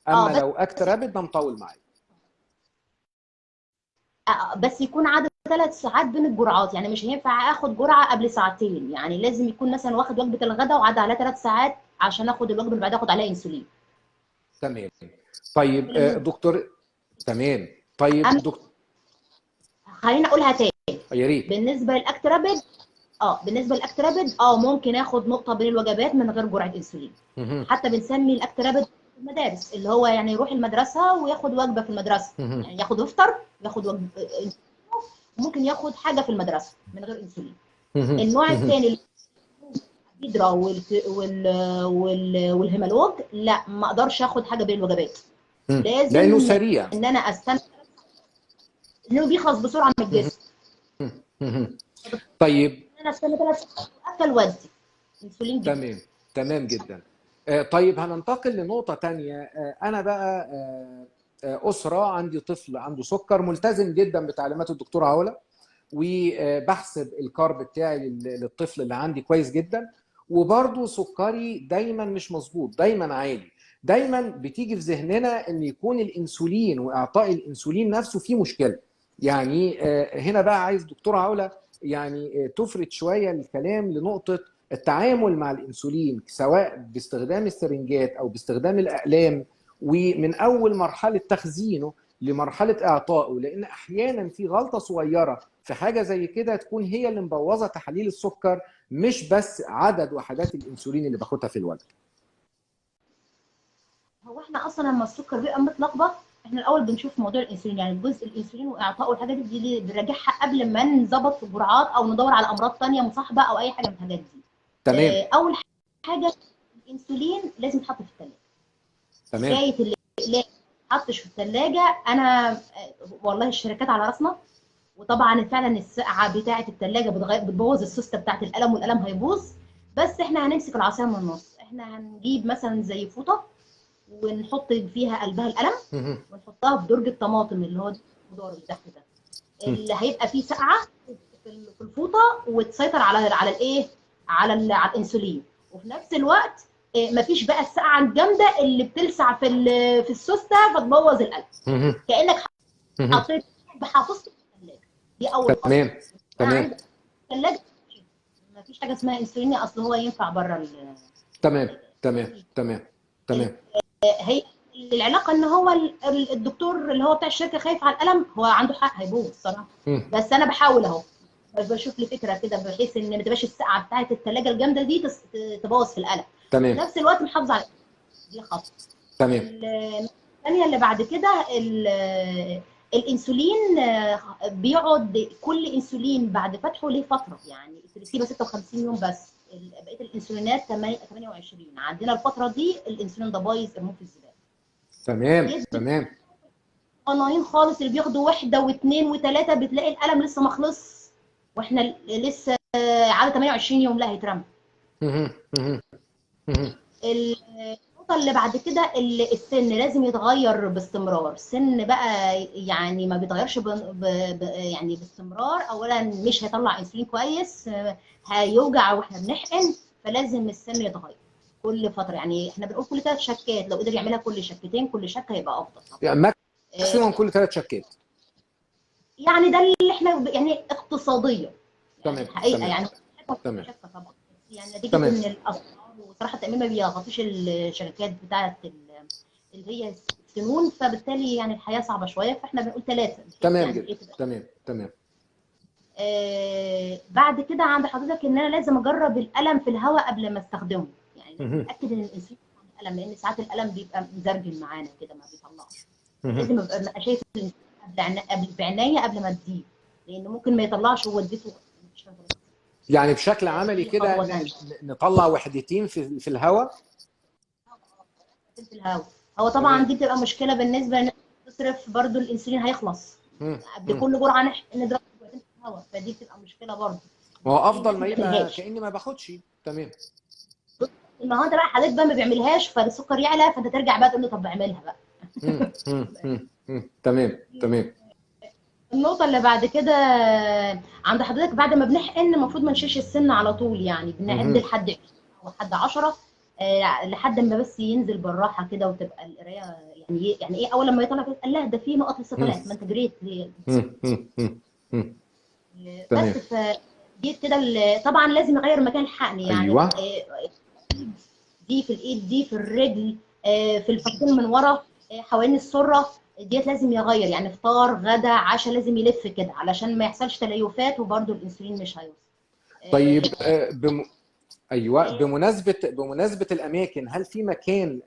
اما لو Actrapid ده مطول معايا. بس يكون عدد 3 ساعات بين الجرعات، يعني مش هينفع اخد جرعة قبل ساعتين، يعني لازم يكون مثلا واخد وجبة الغداء وعدى عليها 3 ساعات عشان اخد الوجبة اللي بعدها اخد عليها انسولين. تمام. طيب دكتور، تمام. طيب دكتور، خليني اقولها تاني يا ريت. بالنسبة لل Actrapid، بالنسبة لل Actrapid ممكن اخد نقطة بين الوجبات من غير جرعة انسولين. حتى بنسمي ال Actrapid المدارس، اللي هو يعني يروح المدرسة وياخد وجبة في المدرسة، يعني ياخد يفطر، ياخد وجبة وممكن ياخد حاجة في المدرسة من غير انسولين. النوع الثاني الهيدرا وال Humalog، لا ما اقدرش اخد حاجة بين الوجبات، لازم لانه سريع ان انا استنى لانه بيخلص بسرعة من الجسم. طيب انا استنى 3 ساعات اكل وادي انسولين. تمام تمام جدا. طيب هننتقل لنقطة تانية. انا بقى اسره عندي طفل عنده سكر، ملتزم جدا بتعليمات الدكتورة علا، وبحسب ال carb بتاعي للطفل اللي عندي كويس جدا، وبرده سكري دايما مش مظبوط، دايما عالي. دايما بتيجي في ذهننا ان يكون الانسولين واعطاء الانسولين نفسه فيه مشكلة. يعني هنا بقى عايز دكتورة علا يعني تفرد شوية الكلام لنقطة التعامل مع الانسولين، سواء باستخدام السرنجات او باستخدام الاقلام، ومن اول مرحلة تخزينه لمرحلة اعطائه، لان احيانا في غلطه صغيرة في حاجة زي كده تكون هي اللي مبوظه تحاليل السكر، مش بس عدد وحدات الانسولين اللي باخدها في الوجبة. هو احنا اصلا لما السكر بيبقى متلخبط احنا الاول بنشوف موضوع الانسولين، يعني جزء الانسولين واعطائه والحاجات دي بنراجعها قبل ما نظبط في الجرعات او ندور على امراض ثانية مصاحبه او اي حاجة من الحاجات دي. تمام. اول حاجة الانسولين لازم يتحط في الثلاجة. تمام. حكاية اللي ما يتحطش في الثلاجة، انا والله الشركات على راسنا، وطبعا فعلا السقعه بتاعه الثلاجة بتبوظ السوسته بتاعه القلم والقلم هيبوظ، بس احنا هنمسك العصاية من النص. احنا هنجيب مثلا زي فوطه ونحط فيها قلبها القلم ونحطها في درج الطماطم اللي هو الخضار اللي تحت ده، اللي هيبقى فيه سقعه في الفوطه وتسيطر على الايه، على الانسولين، وفي نفس الوقت مفيش بقى السقعه الجامدة اللي بتلسع في السوسته فتبوظ القلب. كانك حطيت بحافظت في الثلاجة. دي اول خطوة. تمام تمام. الثلاجة مفيش حاجة اسمها انسولين، اصل هو ينفع بره. تمام تمام تمام تمام. هي العلاقة ان هو الدكتور اللي هو بتاع الشركة خايف على القلم، هو عنده حق هيبوظ الصراحة، بس انا بحاول اهو بشوف لي فكرة كده بحيث ان ما تبقاش السقعه بتاعه الثلاجة الجامدة دي تبوظ في القلم. تمام. في نفس الوقت محافظة على دي خطوة. تمام. الثانية اللي بعد كده الانسولين بيقعد كل انسولين بعد فتحه ليه فترة، يعني ال Tresiba 56 يوم بس، بقية الانسولينات 28. عندنا الفترة دي الانسولين ده بايظ، ارموه في الزبالة. تمام تمام. قناين خالص اللي بياخدوا 1 و2 و3 بتلاقي القلم لسه ما خلصش واحنا لسه على 28 يوم، لا هيترمى. النقطة اللي بعد كده السن لازم يتغير باستمرار. السن بقى يعني ما بيتغيرش يعني باستمرار، اولا مش هيطلع انسولين كويس، هيوجع واحنا بنحقن، فلازم السن يتغير كل فترة. يعني احنا بنقول كل 3 شكات، لو قدر يعملها كل شكتين كل شكة هيبقى افضل. يعني maximum كل 3 شكات. يعني ده اللي احنا يعني اقتصاديا. تمام. يعني حقيقة. تمام. يعني تمام. شكة طبعا. يعني نتيجة ان الاسعار وصراحة التأمين ما بيغطيش الشركات بتاعة اللي هي السنون، فبالتالي يعني الحياة صعبة شوية، فاحنا بنقول 3. تمام يعني جدا. تمام تمام. بعد كده عند حضرتك ان انا لازم اجرب القلم في الهواء قبل ما استخدمه، يعني اتاكد ان الانسولين القلم، لان ساعات القلم بيبقى مزرجن معانا كده ما بيطلعش. لازم ابقى شايف قبل بعناية قبل ما اديه، لان ممكن ما يطلعش هو اديته. يعني بشكل عملي كده نطلع وحدتين في الهواء. في الهواء. هو طبعا دي بتبقى مشكلة بالنسبة ان تصرف برضو الانسولين هيخلص قبل كل جرعة نضرب وحدتين في الهواء، فدي بتبقى مشكلة برضو. ما هو افضل ما يبقى كاني ما باخدش. تمام. النهارده بقى حضرتك بقى ما بيعملهاش فالسكر يعلى، فانت ترجع بقى تقول له طب اعملها بقى. تمام تمام. النقطة اللي بعد كده عند حضرتك بعد ما بنحقن المفروض ما نشيلش السن على طول، يعني بنعد لحد 20 او لحد 10 لحد ما بس ينزل بالراحة كده وتبقى القراية يعني ايه اول لما يطلع كده لا ده في نقط لسه طلعت، ما انت جريت ليه؟ بس فدي كده طبعا لازم يغير مكان الحقن، يعني أيوة. دي في الايد، دي في الرجل، في الفكين من ورا، حوالين السرة ديت لازم يغير، يعني فطار غدا عشاء لازم يلف كده علشان ما يحصلش تليفات وبرده الانسولين مش هيوصل. طيب ايوه، بمناسبة الاماكن، هل في مكان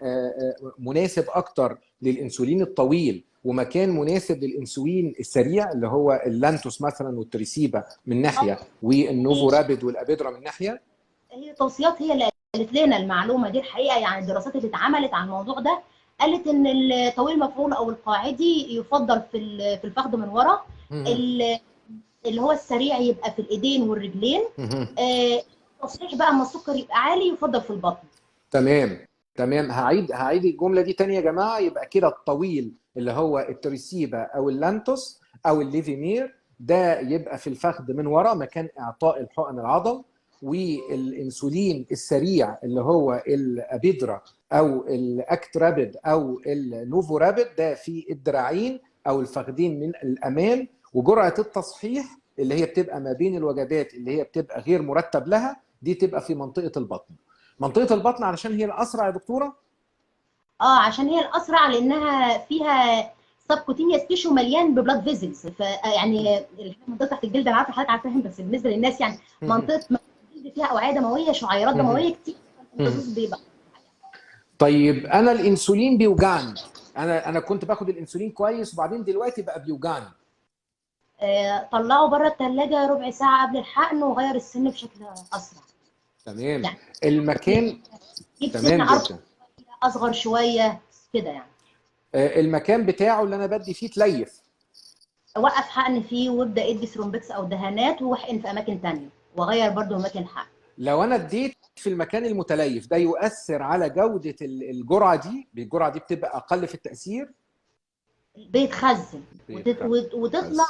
مناسب اكتر للانسولين الطويل ومكان مناسب للانسولين السريع اللي هو اللانتوس مثلا والتريسيبا من ناحية والنوفو رابيد والابيدرا من ناحية؟ هي توصيات هي اللي قالت لنا المعلومة دي الحقيقة، يعني الدراسات اللي اتعملت على الموضوع ده قالت ان الطويل المفعول او القاعدي يفضل في الفخذ من ورا، اللي هو السريع يبقى في الايدين والرجلين، تصحيح بقى اما السكر يبقى عالي يفضل في البطن. تمام تمام، هعيد الجملة دي تاني يا جماعة. يبقى كده الطويل اللي هو التريسيبا او اللانتوس او الليفيمير ده يبقى في الفخذ من ورا مكان اعطاء الحقن العضل، والانسولين السريع اللي هو الابيدرا او الاكترابيد او النوفو رابيد ده في الدراعين او الفخذين من الامام، وجرعه التصحيح اللي هي بتبقى ما بين الوجبات اللي هي بتبقى غير مرتب لها دي تبقى في منطقة البطن. منطقة البطن علشان هي الاسرع يا دكتورة؟ عشان هي الاسرع لانها فيها subcutaneous tissue مليان ب blood vessels، فيعني المنطقة تحت الجلد انا عارفه حضرتك عارفاهم، بس بالنسبة للناس يعني منطقة الجلد فيها اوعيه دموية، شعيرات دموية كتير، الامتصاص بيبقى. طيب انا الانسولين بيوجعني، انا كنت باخد الانسولين كويس وبعدين دلوقتي بقى بيوجعني. طلعه بره الثلاجة ربع ساعة قبل الحقن وغير السن بشكل اسرع. تمام يعني المكان تمام جدا، اصغر شوية كده يعني. المكان بتاعه اللي انا بدي فيه تليف، وقف حقن فيه وابدا ادي ثرومبكس او دهانات واحقن في اماكن ثانية واغير برده اماكن الحقن. لو انا اديت في المكان المتليف ده يؤثر على جوده الجرعة دي؟ الجرعة دي بتبقى اقل في التاثير، بيتخزن وتطلع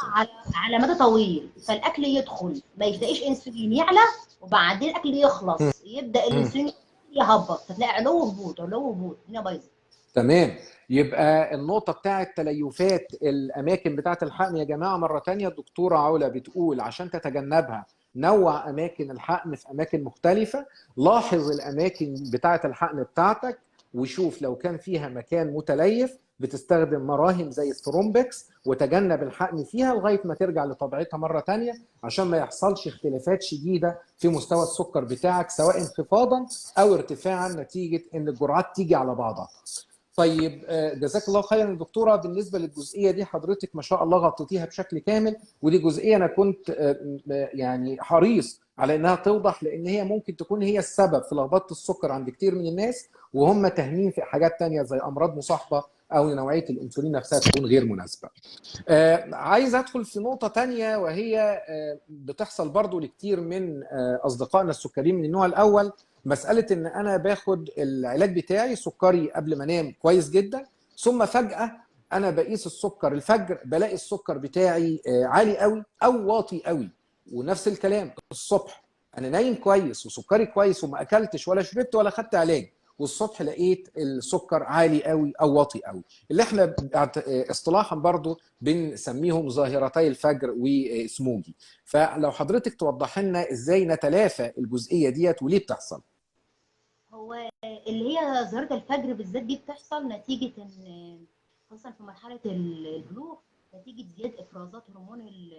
على مدى طويل، فالاكل يدخل ما يلاقيش انسولين يعلى، وبعدين الاكل يخلص يبدا الانسولين يهبط، فتلاقي علو وهبوط علو وهبوط، الدنيا بايظة. تمام، يبقى النقطة بتاعه تليفات الاماكن بتاعه الحقن يا جماعة مرة ثانية الدكتورة علا بتقول عشان تتجنبها نوع اماكن الحقن في اماكن مختلفة، لاحظ الاماكن بتاعه الحقن بتاعتك وشوف لو كان فيها مكان متليف بتستخدم مراهم زي الثرومبكس وتجنب الحقن فيها لغاية ما ترجع لطبيعتها مرة ثانية عشان ما يحصلش اختلافات شديدة في مستوى السكر بتاعك سواء انخفاضا او ارتفاعا نتيجة ان الجرعات تيجي على بعضها. طيب جزاك الله خيرا دكتورة. بالنسبة للجزئيه دي حضرتك ما شاء الله غطيتيها بشكل كامل، ودي جزئية انا كنت يعني حريص على انها توضح لان هي ممكن تكون هي السبب في لخبطة السكر عند كتير من الناس وهم تاهمين في حاجات تانية زي امراض مصاحبه او نوعية الانسولين نفسها تكون غير مناسبة. عايز ادخل في نقطة تانية وهي بتحصل برضو لكتير من اصدقائنا السكريين من النوع الاول، مسالة ان انا باخد العلاج بتاعي سكري قبل ما انام كويس جدا، ثم فجاة انا بقيس السكر الفجر بلاقي السكر بتاعي عالي قوي او واطي قوي، ونفس الكلام الصبح انا نايم كويس وسكري كويس وما اكلتش ولا شربت ولا خدت علاج، والصبح لقيت السكر عالي قوي او واطي قوي، اللي احنا اصطلاحا برضو بنسميهم ظاهرتي الفجر وسموجي. فلو حضرتك توضح لنا ازاي نتلافى الجزئية ديت وليه بتحصل. هو اللي هي ظاهره الفجر بالذات دي بتحصل نتيجة ان خصوصا في مرحلة البلوغ نتيجة زيادة افرازات هرمون ال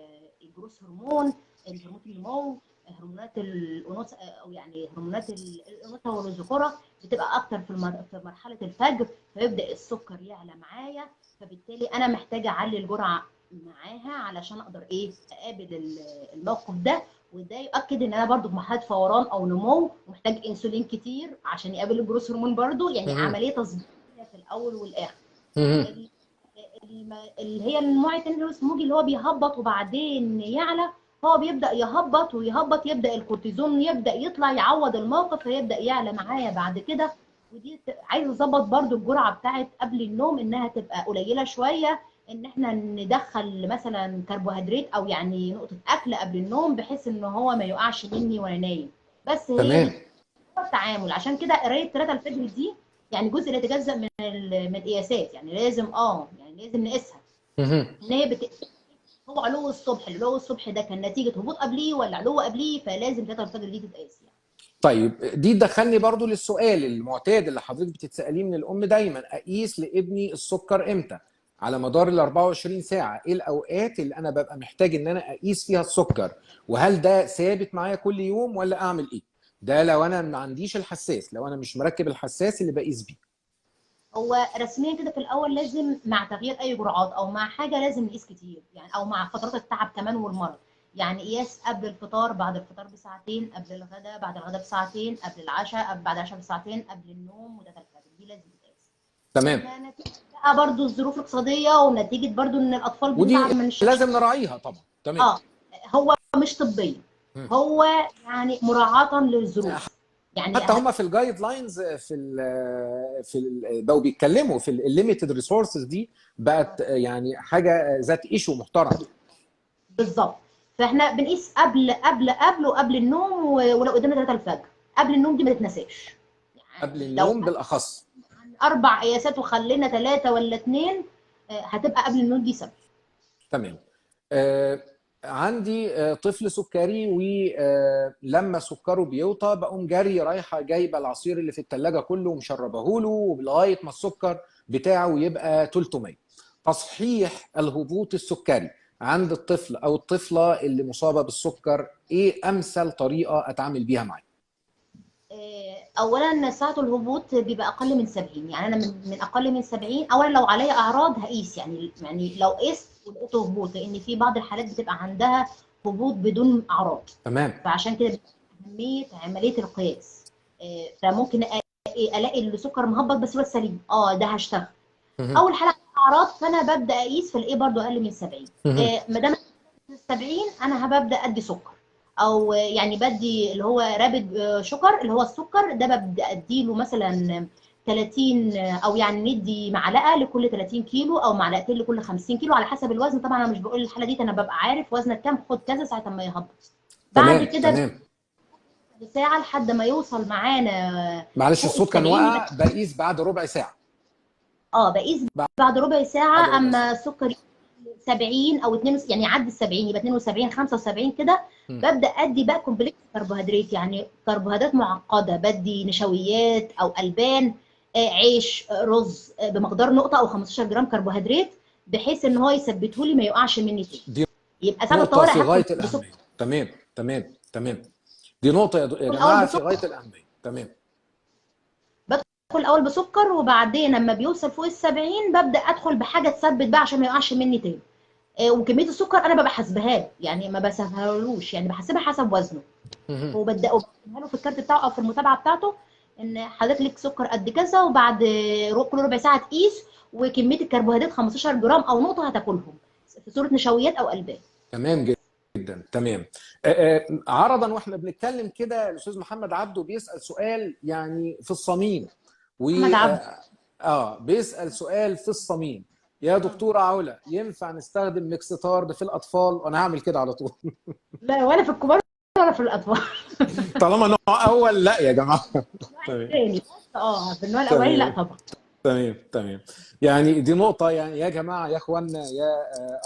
growth hormone، هرمون النمو، هرمونات الانوثة او يعني هرمونات الانوثة والذكوره بتبقى اكتر في مرحلة الفجر، فيبدا السكر يعلى معايا، فبالتالي انا محتاجه اعلي الجرعة معاها علشان اقدر ايه اقابل الموقف ده، وده يؤكد ان انا برضو في مرحلة فوران او نمو ومحتاج انسولين كتير عشان يقابل ال growth hormone برضو، يعني عملية تظبيطيه في الاول والاخر. اللي هي النوع الثاني اللي هو السموجي اللي هو بيهبط وبعدين يعلى، هو بيبدا يهبط ويهبط، يبدا الكورتيزون يبدا يطلع يعوض الموقف فيبدا يعلى معايا بعد كده. ودي عايز اظبط برضو الجرعة بتاعت قبل النوم انها تبقى قليله شوية، ان احنا ندخل مثلا كربوهيدرات او يعني نقطة اكل قبل النوم بحيث ان هو ما يقعش مني وانا نايم. بس هي التعامل، عشان كده قرايه 3 الفجر دي يعني جزء لا يتجزأ من القياسات، يعني لازم يعني لازم نقيسها. ان هي هو علو الصبح، العلو الصبح ده كان نتيجة هبوط قبليه ولا علو قبليه، فلازم 3 الفجر دي تتقاس يعني. طيب دي دخلني برضو للسؤال المعتاد اللي حضرتك بتتساليه من الام دايما، اقيس لابني السكر امتى؟ على مدار ال 24 ساعة، ايه الاوقات اللي انا ببقى محتاج ان انا اقيس فيها السكر؟ وهل ده ثابت معايا كل يوم ولا اعمل ايه؟ ده لو انا ما عنديش الحساس، لو انا مش مركب الحساس اللي بقيس بيه. هو رسميا كده في الاول لازم مع تغيير اي جرعات او مع حاجة لازم نقيس كتير يعني، او مع فترات التعب كمان والمرض، يعني قياس قبل الفطار، بعد الفطار بساعتين، قبل الغداء، بعد الغداء بساعتين، قبل العشاء، بعد العشاء بساعتين، قبل النوم، وده الفجر، دي لازم تتقاس. تمام. نتيجة بقى برضو الظروف الاقتصادية، ونتيجة برضو ان الاطفال بتتعب من الشاشة، لازم نراعيها طبعا. تمام. هو مش طبيا، هو يعني مراعاة للظروف يعني. حتى هم في ال guidelines في بقوا بيتكلموا في ال limited resources دي، بقت يعني حاجة ذات issue محترم. بالظبط. فاحنا بنقيس قبل قبل قبل وقبل النوم، ولو قدامنا 3 الفجر. قبل النوم دي ما تتنساش يعني، قبل النوم بالاخص 4 قياسات وخلينا 3 ولا 2، هتبقى قبل النوم دي 7. تمام. عندي طفل سكري، ولما سكره بيوطى بقوم جري رايحة جايبه العصير اللي في الثلاجة كله ومشربه له لغاية ما السكر بتاعه يبقى 300. تصحيح الهبوط السكري عند الطفل او الطفلة اللي مصابه بالسكر، ايه امثل طريقه اتعامل بيها معاه؟ اولا ساعة الهبوط بيبقى اقل من 70، يعني انا من اقل من 70. اولا لو عليا اعراض هقيس، يعني لو قست ولقيته هبوط، لان في بعض الحالات بتبقى عندها هبوط بدون اعراض. تمام. فعشان كده اهمية عملية القياس. فممكن الاقي السكر مهبط بس هو سليم، ده هشتغل. اول حاله اعراض فانا ببدا اقيس، فالاقيه برده اقل من 70. ما دام 70 انا هبدا ادي سكر، او يعني بدي اللي هو rapid sugar، اللي هو السكر ده ببدا اديله مثلا 30، او يعني ندي معلقه لكل 30 كيلو او معلقتين لكل 50 كيلو على حسب الوزن. طبعا انا مش بقول الحالة دي، انا ببقى عارف وزنك كام، خد كذا ساعة ما يهبط. بعد كده تمام. ساعة لحد ما يوصل معانا. معلش الصوت كان واقع. بقيس بعد ربع ساعة. بقيس بعد ربع ساعة. اما السكر 70 او 2، يعني يعدي ال 70 يبقى 72 75 كده، ببدا ادي بقى complex كربوهيدرات، يعني كربوهيدرات معقدة، بدي نشويات او البان، عيش، رز، بمقدار نقطة او 15 جرام كربوهيدرات، بحيث ان هو يثبته لي ما يقعش مني تاني. يبقى سبب الطوارئ في غاية الاهمية. تمام تمام تمام. دي نقطة يا جماعة في غاية الاهمية. تمام. بدخل الاول بسكر، وبعدين لما بيوصل فوق ال 70 ببدا ادخل بحاجة تثبت بقى عشان ما يقعش مني تاني. وكمية السكر انا ببقى حاسبها، يعني ما بسهلوش، يعني بحاسبها حسب وزنه، وببدا له في الكارت بتاعه او في المتابعة بتاعته ان حضرتك لك سكر قد كذا، وبعد كل ربع ساعة تقيس، وكمية الكربوهيدرات 15 جرام او نقطة هتاكلهم في صوره نشويات او البان. تمام جدا. تمام. عرضا واحنا بنتكلم كده الاستاذ محمد عبده بيسال سؤال يعني في الصميم، محمد عبده بيسال سؤال في الصميم: يا دكتورة علا، ينفع نستخدم Mixtard في الاطفال؟ وانا هعمل كده على طول. لا، ولا في الكبار ولا في الاطفال. طالما نوع اول لا يا جماعة. تمام. في النوع الاولاني لا طبعا. تمام تمام. يعني دي نقطة، يعني يا جماعة، يا اخوانا، يا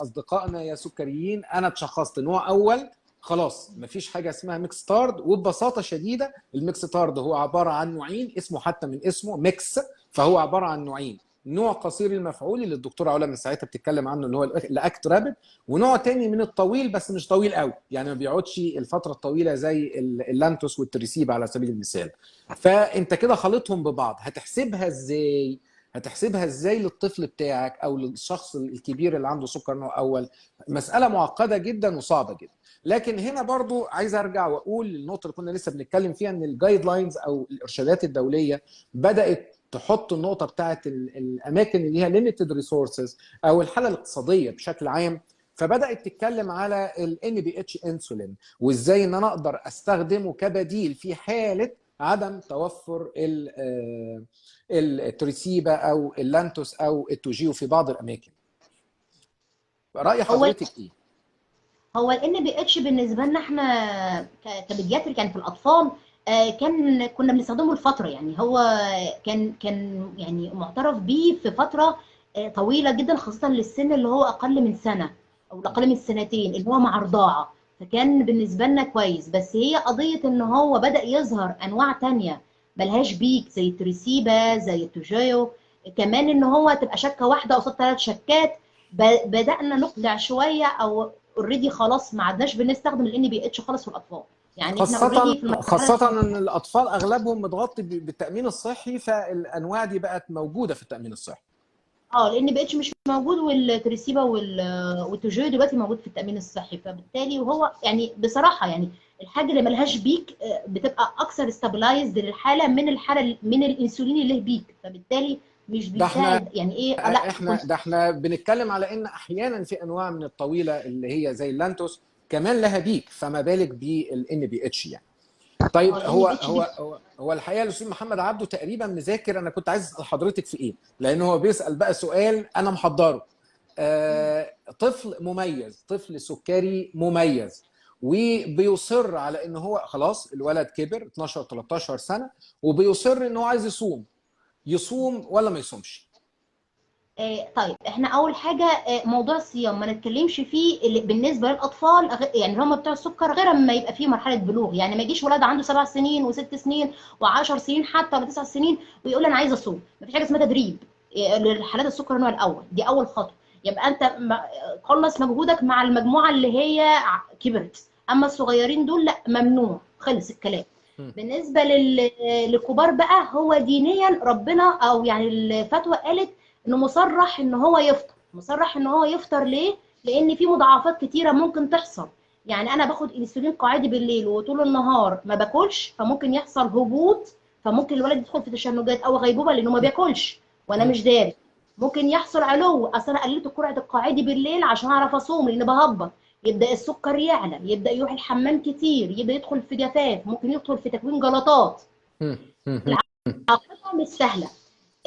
اصدقائنا، يا سكريين، انا اتشخصت نوع اول، خلاص مفيش حاجة اسمها Mixtard. وببساطة شديدة ال Mixtard هو عبارة عن نوعين، اسمه حتى من اسمه mix، فهو عبارة عن نوعين: نوع قصير المفعول اللي الدكتورة علا من ساعتها بتتكلم عنه اللي هو ال Actrapid، ونوع تاني من الطويل بس مش طويل قوي، يعني ما بيقعدش الفترة الطويلة زي ال Lantus وال Tresiba على سبيل المثال. فانت كده خلطهم ببعض، هتحسبها ازاي؟ هتحسبها ازاي للطفل بتاعك او للشخص الكبير اللي عنده سكر نوع اول؟ مسالة معقدة جدا وصعبة جدا. لكن هنا برضو عايز ارجع واقول النقطة اللي كنا لسه بنتكلم فيها، ان ال guidelines او الارشادات الدولية بدات تحط النقطة بتاعت الاماكن اللي هي limited resources او الحالة الاقتصادية بشكل عام، فبدات تتكلم على ال NPH انسولين، وازاي ان انا اقدر استخدمه كبديل في حاله عدم توفر ال Tresiba او ال Lantus او ال Toujeo في بعض الاماكن. راي حضرتك ايه؟ هو ال NPH بالنسبة لنا احنا ك pediatric يعني في الاطفال، كنا بنستخدمه لفترة، يعني هو كان يعني معترف بيه في فترة طويلة جدا، خاصة للسن اللي هو اقل من سنة او اقل من سنتين اللي هو مع رضاعه، فكان بالنسبة لنا كويس. بس هي قضية ان هو بدا يظهر انواع تانية ملهاش peak زي ال Tresiba زي ال Toujeo، كمان ان هو تبقى شكه واحدة قصاد 3 شكات. بدانا نقلع شوية او already خلاص ما عدناش بنستخدم ال NPH خالص في الاطفال. يعني احنا already في المرحلة خاصة ان الاطفال اغلبهم متغطي بالتامين الصحي، فالانواع دي بقت موجودة في التامين الصحي. لان بقتش مش موجود، وال Tresiba وال Toujeo دلوقتي موجود في التامين الصحي، فبالتالي وهو يعني بصراحة يعني الحاجة اللي ملهاش peak بتبقى اكثر stabilized للحالة من الحالة من الانسولين اللي له peak، فبالتالي مش بيساعد. يعني ايه؟ لا احنا ده احنا بنتكلم على ان احيانا في انواع من الطويلة اللي هي زي ال Lantus كمان لها peak، فما بالك بال NPH يعني. طيب هو هو هو هو الحقيقة الاستاذ محمد عبده تقريبا مذاكر انا كنت عايز اسال حضرتك في ايه، لان هو بيسال بقى سؤال انا محضرة. طفل مميز، طفل سكري مميز، وبيصر على ان هو خلاص الولد كبر 12 13 سنة، وبيصر ان هو عايز يصوم، يصوم ولا ما يصومش؟ طيب احنا اول حاجة موضوع الصيام ما نتكلمش فيه بالنسبة للاطفال، يعني هم بتوع السكر، غير اما يبقى فيه مرحلة بلوغ. يعني ما يجيش ولد عنده 7 سنين و6 سنين و10 سنين حتى ولا 9 سنين ويقول انا عايز اصوم. ما فيش حاجة اسمها تدريب لحالات السكر النوع الاول، دي اول خطوة. يبقى انت خلص مجهودك مع المجموعة اللي هي كبرت، اما الصغيرين دول لا، ممنوع، خلص الكلام. بالنسبة للكبار بقى، هو دينيا ربنا او يعني الفتوى قالت انه مصرح ان هو يفطر. مصرح ان هو يفطر ليه؟ لان في مضاعفات كتيرة ممكن تحصل. يعني انا باخد انسولين قاعدي بالليل وطول النهار ما باكلش، فممكن يحصل هبوط، فممكن الولد يدخل في تشنجات او غيبوبة لانه ما بياكلش وانا مش داري. ممكن يحصل علو، اصل انا قللت جرعة القاعدي بالليل عشان اعرف اصوم لان بهبط، يبدا السكر يعلى، يبدا يروح الحمام كتير، يبدا يدخل في جفاف، ممكن يدخل في تكوين جلطات. العاقبة مش سهلة.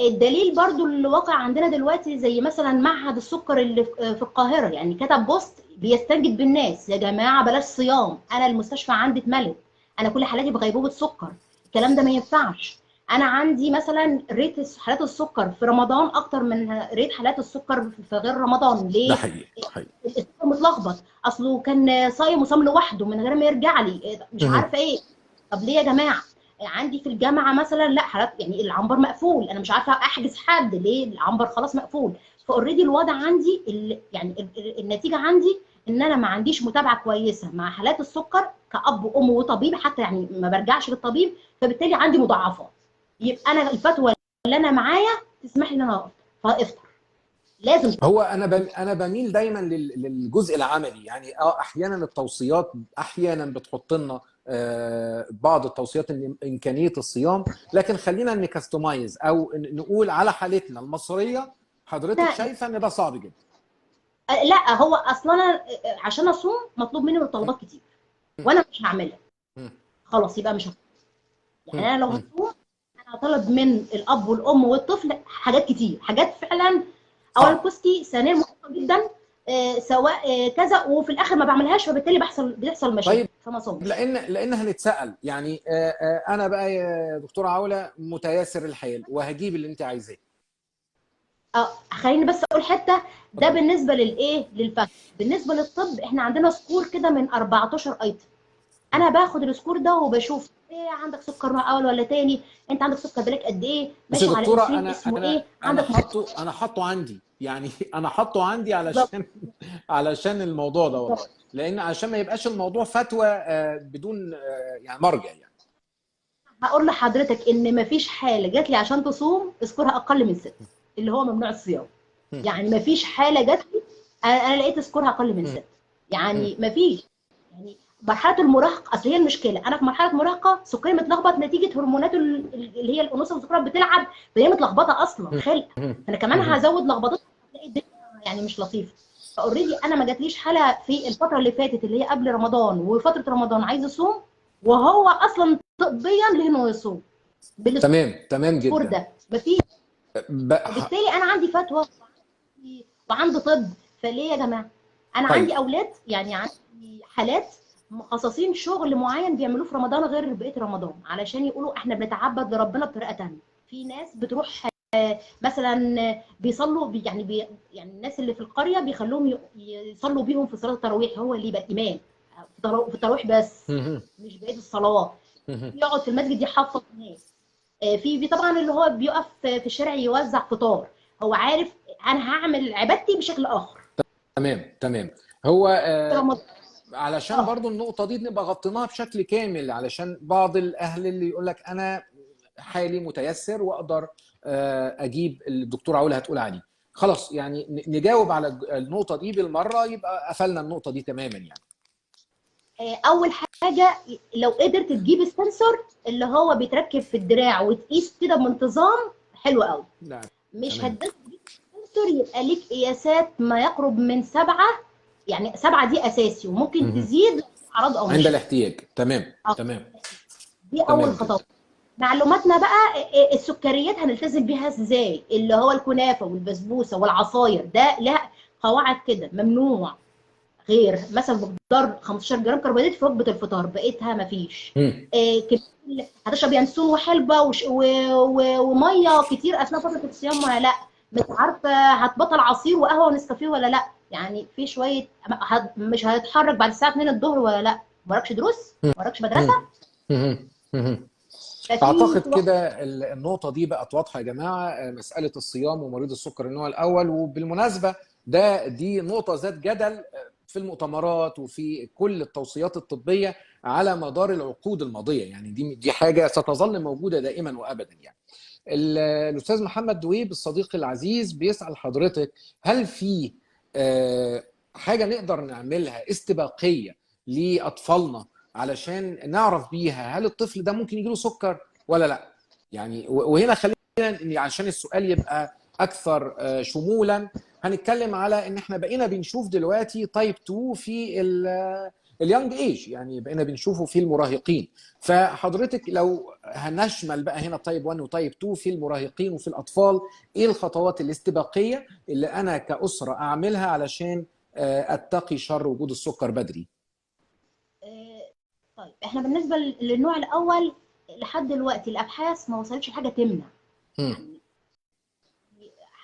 الدليل برضو اللي واقع عندنا دلوقتي زي مثلا معهد السكر اللي في القاهرة، يعني كتب post بيستنجد بالناس، يا جماعة بلاش صيام، انا المستشفى عندي اتملت، انا كل حالاتي بغيبوبه سكر، الكلام ده ما ينفعش. انا عندي مثلا rate حالات السكر في رمضان اكتر من rate حالات السكر في غير رمضان. ليه؟ ده حقيقي، حقيقي. السكر متلخبط، اصله كان صايم وصام لوحده من غير ما يرجع لي، مش عارفه ايه. طب ليه يا جماعة؟ عندي في الجامعة مثلا لا حالات، يعني العنبر مقفول، انا مش عارفه احجز حد، ليه؟ العنبر خلاص مقفول. ف already الوضع عندي يعني النتيجة عندي ان انا ما عنديش متابعه كويسة مع حالات السكر كأب وام وطبيب، حتى يعني ما برجعش للطبيب، فبالتالي عندي مضاعفات. يبقى انا الفتوى اللي انا معايا تسمح لي ان انا افطر، فافطر لازم. هو انا بميل دايما للجزء العملي، يعني احيانا التوصيات احيانا بتحط لنا بعض التوصيات ان امكانية الصيام، لكن خلينا ن customize او نقول على حالتنا المصرية. حضرتك شايفه ان ده صعب جدا؟ لا، هو اصلا عشان اصوم مطلوب مني متطلبات كتير وانا مش هعملها، خلاص يبقى مش هصوم. يعني انا لو هصوم انا هطلب من الاب والام والطفل حاجات كتير، حاجات فعلا اولا costly، ثانيا مهمة جدا، سواء كذا، وفي الاخر ما بعملهاش، فبالتالي بيحصل مشاكل. طيب فما صومش. لان هنتسال يعني. انا بقى يا دكتورة عوله متياسر الحال وهجيب اللي انت عايزاه. خليني بس اقول حتة ده بالنسبة للايه، للفتوى. بالنسبة للطب احنا عندنا score كده من 14 item، انا باخد ال score ده وبشوف ايه، عندك سكر نوع اول ولا تاني، انت عندك سكر بالك قد ايه، ماشي على انسولين اسمه ايه، عندك انا حاطه عندي، يعني انا حاطه عندي علشان الموضوع ده والله، لان عشان ما يبقاش الموضوع فتوى بدون يعني مرجع. يعني هقول لحضرتك ان مفيش حاله جات لي عشان تصوم score ها اقل من 6 اللي هو ممنوع الصيام. يعني مفيش حاله جات لي انا لقيت score ها اقل من 6، يعني مفيش. يعني مرحلة المراهقة، اصل هي المشكلة انا في مرحلة مراهقة سكري متلخبط نتيجة هرمونات اللي هي الانوثة والذكوره بتلعب، فهي متلخبطه اصلا خلق، فانا كمان هزود لخبطتها، هتلاقي الدنيا يعني مش لطيفة. ف already انا ما جاتليش حاله في الفترة اللي فاتت اللي هي قبل رمضان وفترة رمضان عايز يصوم، وهو اصلا طبيا ليه انه يصوم. تمام، تمام جدا. ده مفيش. وبالتالي انا عندي فتوى وعندي طب، فليه يا جماعة؟ انا طيب. عندي اولاد، يعني عندي حالات مخصصين شغل معين بيعملوه في رمضان غير بقية رمضان، علشان يقولوا احنا بنتعبد لربنا بطريقة ثانية. في ناس بتروح مثلا بيصلوا يعني يعني الناس اللي في القرية بيخلوهم يصلوا بيهم في صلاة التراويح، هو اللي يبقى الامام في التراويح بس مش بقية الصلوات، يقعد في المسجد يحفظ الناس. في طبعا اللي هو بيقف في الشارع يوزع فطار، هو عارف انا هعمل عبادتي بشكل اخر. تمام تمام. هو علشان برضو النقطة دي نبقى غطيناها بشكل كامل، علشان بعض الاهل اللي يقول لك انا حالي متيسر واقدر اجيب الدكتورة علا هتقول عليه. خلاص يعني نجاوب على النقطة دي بالمرة، يبقى قفلنا النقطة دي تماما. يعني اول حاجة لو قدرت تجيب ال sensor اللي هو بيتركب في الدراع وتقيس كده بانتظام، حلو قوي. نعم. مش هتقدر تجيب ال sensor يبقى ليك قياسات ما يقرب من 7، يعني 7 دي اساسي وممكن تزيد اعراض او عند الاحتياج. تمام تمام، دي اول خطوة. معلوماتنا بقى السكريات هنلتزم بيها ازاي، اللي هو الكنافه والبسبوسه والعصاير، ده لها قواعد كده ممنوع، غير مثلا مقدار 15 جرام كربوهيدرات في وجبة الفطار، بقيتها مفيش. هتشرب ينسون وحلبه ومية كتير اثناء فترة الصيام ولا لا؟ مش عارفه هتبطل عصير وقهوة ونسكافيه ولا لا؟ يعني في شوية مش هتتحرك بعد الساعة 2 الظهر ولا لا؟ وراكش دروس؟ وراكش مدرسه؟ اعتقد كده النقطة دي بقت واضحة يا جماعة، مسالة الصيام ومريض السكر النوع الاول. وبالمناسبة دي نقطة ذات جدل في المؤتمرات وفي كل التوصيات الطبية على مدار العقود الماضية، يعني دي حاجة ستظل موجودة دائما وابدا. يعني الاستاذ محمد دويب الصديق العزيز بيسال حضرتك، هل في حاجة نقدر نعملها استباقية لاطفالنا علشان نعرف بيها هل الطفل ده ممكن يجيله سكر ولا لا؟ يعني وهنا خلينا عشان السؤال يبقى اكثر شمولا، هنتكلم على ان احنا بقينا بنشوف دلوقتي type 2 في ال young age، يعني بقينا بنشوفه في المراهقين. فحضرتك لو هنشمل بقى هنا type 1 و type 2 في المراهقين وفي الاطفال، ايه الخطوات الاستباقيه اللي انا كاسره اعملها علشان اتقي شر وجود السكر بدري؟ طيب احنا بالنسبة للنوع الاول لحد دلوقتي الابحاث ما وصلتش لحاجة تمنع. يعني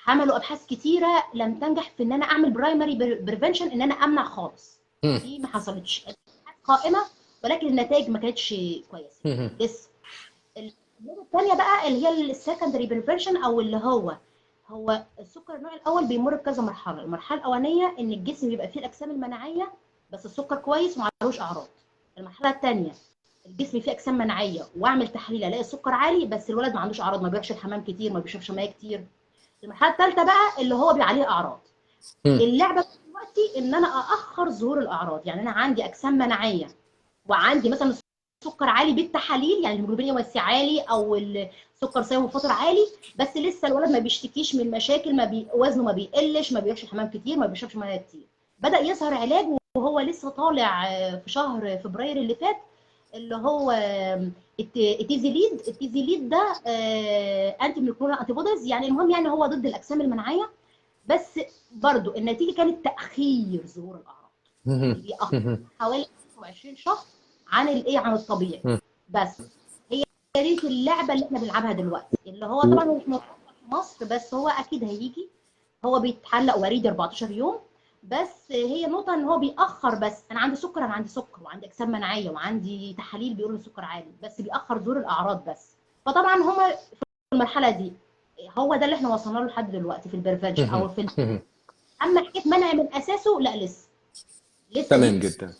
عملوا ابحاث كتيرة لم تنجح في ان انا اعمل primary prevention، ان انا امنع خالص. دي ما حصلتش، قائمة ولكن النتائج ما كانتش كويسة لسه. النقطة الثانية بقى اللي هي ال secondary prevention، او اللي هو السكر النوع الاول بيمر بكذا مرحلة. المرحلة الاولانية ان الجسم بيبقى فيه الاجسام المناعية بس السكر كويس وما عليهوش اعراض. المرحلة الثانية الجسم فيه اجسام مناعية واعمل تحليل الاقي السكر عالي بس الولد ما عندوش اعراض، ما بيروحش الحمام كتير، ما بيشربش مية كتير. المرحلة الثالثة بقى اللي هو بيبقى عليه اعراض. اللعبة دلوقتي ان انا ااخر ظهور الاعراض، يعني انا عندي اجسام مناعية وعندي مثلا السكر عالي بالتحاليل، يعني الهيموجلوبين A1C عالي او السكر صايم وفطر عالي، بس لسه الولد ما بيشتكيش من مشاكل، ما وزنه ما بيقلش، ما بيروحش الحمام كتير، ما بيشربش مية كتير. بدا يظهر علاج وهو لسه طالع في شهر فبراير اللي فات، اللي هو ال Tezelied. ال Tezelied ده anti monoclonal antibodies، يعني المهم يعني هو ضد الاجسام المناعية، بس برضو النتيجة كانت تاخير ظهور الاعراض، بيأخر حوالي 25 شهر عن الايه، عن الطبيعي. بس هي دي اللعبة اللي احنا بنلعبها دلوقتي، اللي هو طبعا مش موجود في مصر بس هو اكيد هيجي. هو بيتحلق وريد 14 يوم، بس هي نقطة ان هو بيأخر. بس انا عندي سكر، انا عندي سكر وعندي اجسام مناعية وعندي تحاليل بيقولوا السكر عالي، بس بيأخر ظهور الاعراض بس. فطبعا هما في المرحلة دي هو ده اللي احنا وصلنا له لحد دلوقتي في ال prevention او في اما حكاية منع من اساسه لا لسه. تمام جدا.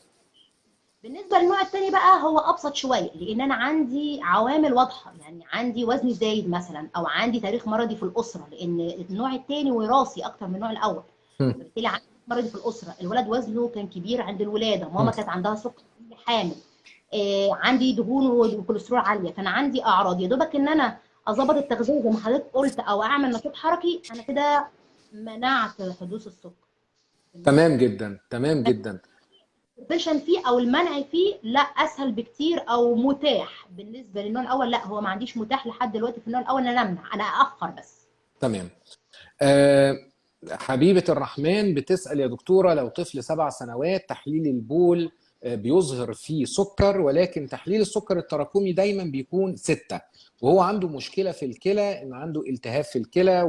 بالنسبة للنوع الثاني بقى هو ابسط شوية، لان انا عندي عوامل واضحة، يعني عندي وزن زايد مثلا، او عندي تاريخ مرضي في الاسرة، لان النوع الثاني وراثي اكتر من النوع الاول، فبالتالي عندي مرضي في الاسرة، الولد وزنه كان كبير عند الولادة، ماما كانت عندها سكر حامل، عندي دهون وكوليسترول عالية، فانا عندي اعراض. يا دوبك ان انا اظبط التغذية زي ما حضرتك قلت او اعمل نشاط حركي، انا كده منعت حدوث السكر. تمام جدا، تمام جدا. ال prevention فيه او المنع فيه لا اسهل بكتير او متاح. بالنسبة للنوع الاول لا، هو ما عنديش متاح لحد دلوقتي في النوع الاول ان انا امنع، انا ااخر بس. تمام. حبيبة الرحمن بتسأل يا دكتورة، لو طفل 7 سنوات تحليل البول بيظهر فيه سكر، ولكن تحليل السكر التراكمي دايما بيكون 6، وهو عنده مشكلة في الكلى، إن عنده التهاب في الكلى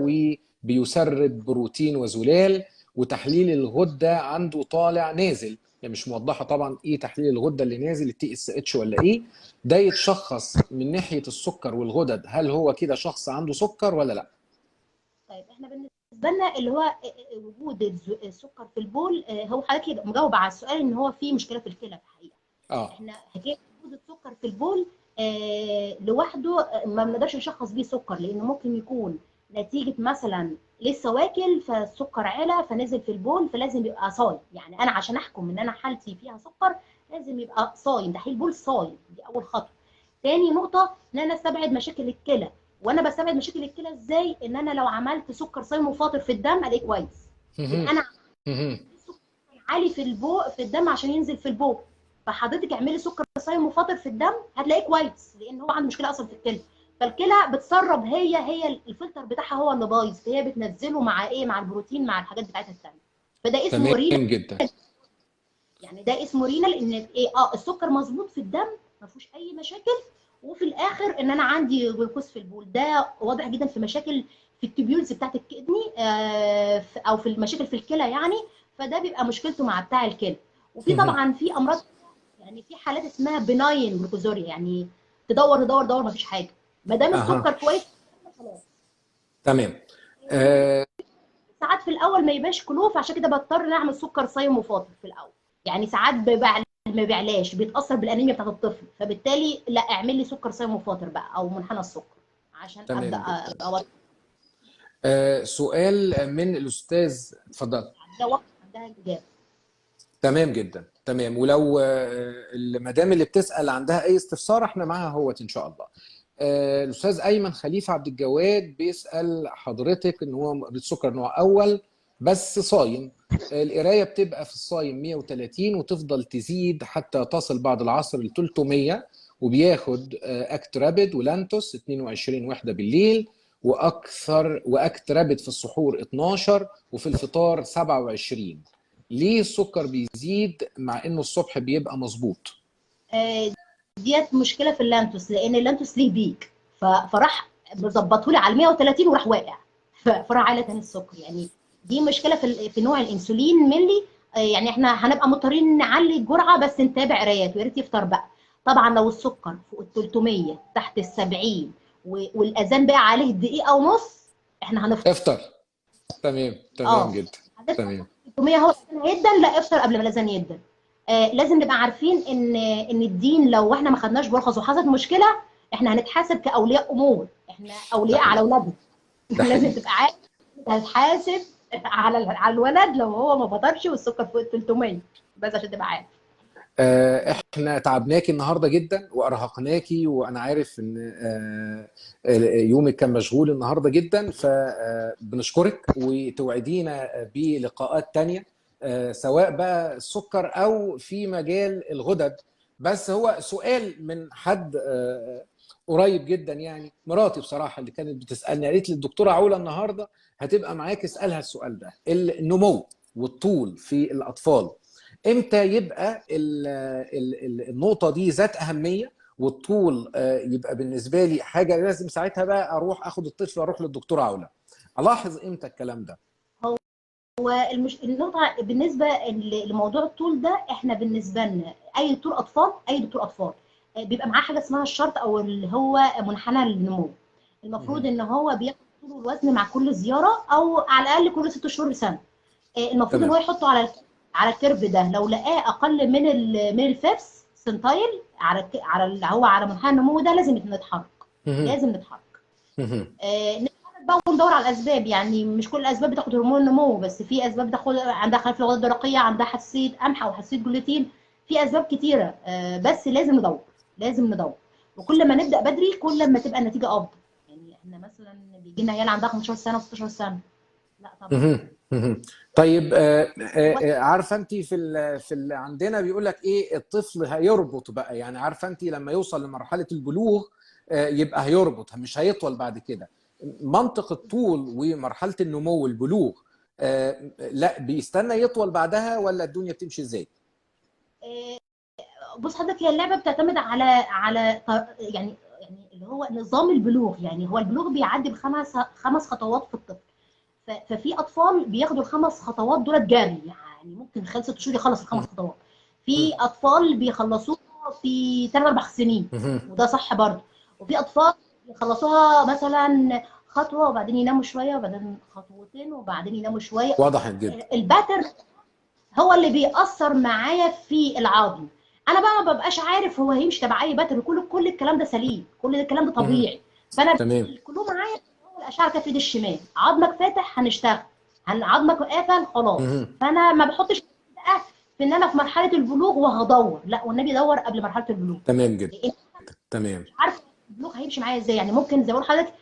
وبيسرب بروتين وزلال، وتحليل الغدة عنده طالع نازل، يعني مش موضحة طبعا إيه تحليل الغدة اللي نازل، ال TSH ولا إيه، ده يتشخص من ناحية السكر والغدد، هل هو كده شخص عنده سكر ولا لأ؟ طيب احنا بالنسبة لنا اللي هو وجود السكر في البول، هو حضرتك مجاوب على السؤال ان هو في مشكلة في الكلى في الحقيقة. احنا حكاية وجود السكر في البول لوحده ما بنقدرش نشخص بيه سكر، لانه ممكن يكون نتيجة مثلا لسه واكل فالسكر عالى فنزل في البول، فلازم يبقى صايم. يعني انا عشان احكم ان انا حالتي فيها سكر لازم يبقى صايم، تحليل بول صايم، دي اول خطوة. تاني نقطة ان انا استبعد مشاكل الكلى، وانا بستبعد مشاكل الكلى ازاي؟ ان انا لو عملت سكر صايم وفاطر في الدم الاقيه كويس. يبقى انا سكر عالي في البول في الدم عشان ينزل في البول، فحضرتك اعملي سكر صايم وفاطر في الدم هتلاقيه كويس، لان هو عنده مشكلة اصلا في الكلى. فالكلى بتسرب، هي الفلتر بتاعها هو اللي بايظ، فهي بتنزله مع ايه؟ مع البروتين، مع الحاجات بتاعتها الثانية. فده اسمه renal جدا. يعني ده اسمه renal، ان ايه السكر مظبوط في الدم ما فيهوش اي مشاكل، وفي الاخر ان انا عندي جلوكوز في البول. ده واضح جدا في مشاكل في ال tubules بتاعت ال kidney او في المشاكل في الكلى يعني، فده بيبقى مشكلته مع بتاع الكلى. وفي طبعا في امراض، يعني في حالات اسمها benign glucosuria، يعني تدور تدور تدور ما فيش حاجة، ما دام السكر كويس خلاص تمام. ساعات في الاول ما يبقاش كلوف، عشان كده بضطر نعمل سكر صايم وفاطر في الاول. يعني ساعات ما بيعلاش، بيتاثر بالانيميا بتاعت الطفل، فبالتالي لا اعمل لي سكر صايم وفاطر بقى او منحنى السكر عشان ابدا اوضح. سؤال من الاستاذ، اتفضل. ده وقت عندها الاجابة. تمام جدا، تمام. ولو المدام اللي بتسال عندها اي استفسار احنا معاها اهوت ان شاء الله. الاستاذ ايمن خليفة عبد الجواد بيسال حضرتك ان هو مريض سكر نوع اول بس صايم، القراية بتبقى في الصايم 130 وتفضل تزيد حتى تصل بعد العصر ل 300، وبياخد اكترابيد ولانتوس 22 وحده بالليل، واكثر، واكترابيد في السحور 12 وفي الفطار 27. ليه السكر بيزيد مع انه الصبح بيبقى مظبوط؟ ديت مشكلة في اللانتوس، لان اللانتوس ليه peak، فراح مظبطه لي على 130 وراح واقع، فراح عالي تاني السكر. يعني دي مشكلة في نوع الانسولين ملي، يعني احنا هنبقى مضطرين نعلي الجرعة بس نتابع قرايات، ويا ريت يفطر بقى. طبعا لو السكر فوق ال 300 تحت ال 70 والاذان بقى عليه دقيقة ونص، احنا هنفطر. افطر. تمام تمام جدا. تمام. 300 هو جدا، لا افطر قبل ما الاذان يدن. لازم نبقى عارفين ان الدين لو احنا ما خدناش برخص وحصلت مشكلة احنا هنتحاسب كاولياء امور، احنا اولياء على اولادنا. لازم تبقى عارف هتحاسب على الولد لو هو ما فطرش والسكر فوق 300، بس عشان تبقى عارف. احنا تعبناكي النهارده جدا وارهقناكي، وانا عارف ان يومك كان مشغول النهارده جدا، فبنشكرك وتوعدينا بلقاءات تانية سواء بقى السكر او في مجال الغدد. بس هو سؤال من حد قريب جدا، يعني مراتي بصراحة اللي كانت بتسالني، قالت لي الدكتورة علا النهارده هتبقى معاك، اسالها السؤال ده: النمو والطول في الاطفال امتى يبقى النقطة دي ذات اهمية، والطول يبقى بالنسبة لي حاجة لازم ساعتها بقى اروح اخد الطفل واروح للدكتوره علا؟ الاحظ امتى الكلام ده؟ هو النقطة بالنسبة لموضوع الطول ده، احنا بالنسبة لنا اي دكتور اطفال، اي دكتور اطفال بيبقى معاه حاجة اسمها الشرط او اللي هو منحنى النمو. المفروض ان هو بياخد طول والوزن مع كل زيارة، او على الاقل كل 6 شهور لسنه. المفروض ان هو يحطه على ال curve ده، لو لقاه اقل من ال fifth centile على هو على منحنى النمو ده لازم نتحرك. لازم نتحرك. نتحرك بقى وندور على الاسباب. يعني مش كل الاسباب بتاخد هرمون النمو، بس في اسباب بتاخد، عندها خلل في الغدة الدرقية، عندها حساسية قمح او حساسية جلوتين، في اسباب كتيرة، بس لازم ندور، لازم ندور. وكل ما نبدا بدري كل ما تبقى النتيجة افضل. يعني احنا مثلا بيجي لنا عيال عندها 15 سنة و16 سنة، لا طبعا. طيب عارفه انت في عندنا بيقول لك ايه، الطفل هيربط بقى، يعني عارفه انت لما يوصل لمرحلة البلوغ يبقى هيربط، مش هيطول بعد كده. منطق الطول ومرحلة النمو والبلوغ لا بيستنى يطول بعدها، ولا الدنيا بتمشي ازاي؟ بص حضرتك، هي اللعبة بتعتمد على يعني اللي هو نظام البلوغ. يعني هو البلوغ بيعدي بخمس خطوات في الطفل، ففي اطفال بياخدوا الخمس خطوات دول جري، يعني ممكن خلال 6 شهور يخلص الخمس خطوات. في اطفال بيخلصوها في 3 4 سنين، وده صح برضه. وفي اطفال بيخلصوها مثلا خطوة وبعدين يناموا شوية وبعدين خطوتين وبعدين يناموا شوية. واضح جدا. ال pattern هو اللي بيأثر معايا في العظم. انا بقى ما ببقاش عارف هو هيمشي تبع اي pattern، كل الكلام ده سليم، كل الكلام ده طبيعي. فانا كله معايا الاشعة كف ايد الشمال، عظمك فاتح هنشتغل، عظمك قافل خلاص. فانا ما بحطش بقى في ان انا في مرحلة البلوغ وهدور، لا والنبي دور قبل مرحلة البلوغ. تمام جدا. تمام. مش عارفه البلوغ هيمشي معايا ازاي، يعني ممكن زي ما بقول لحضرتك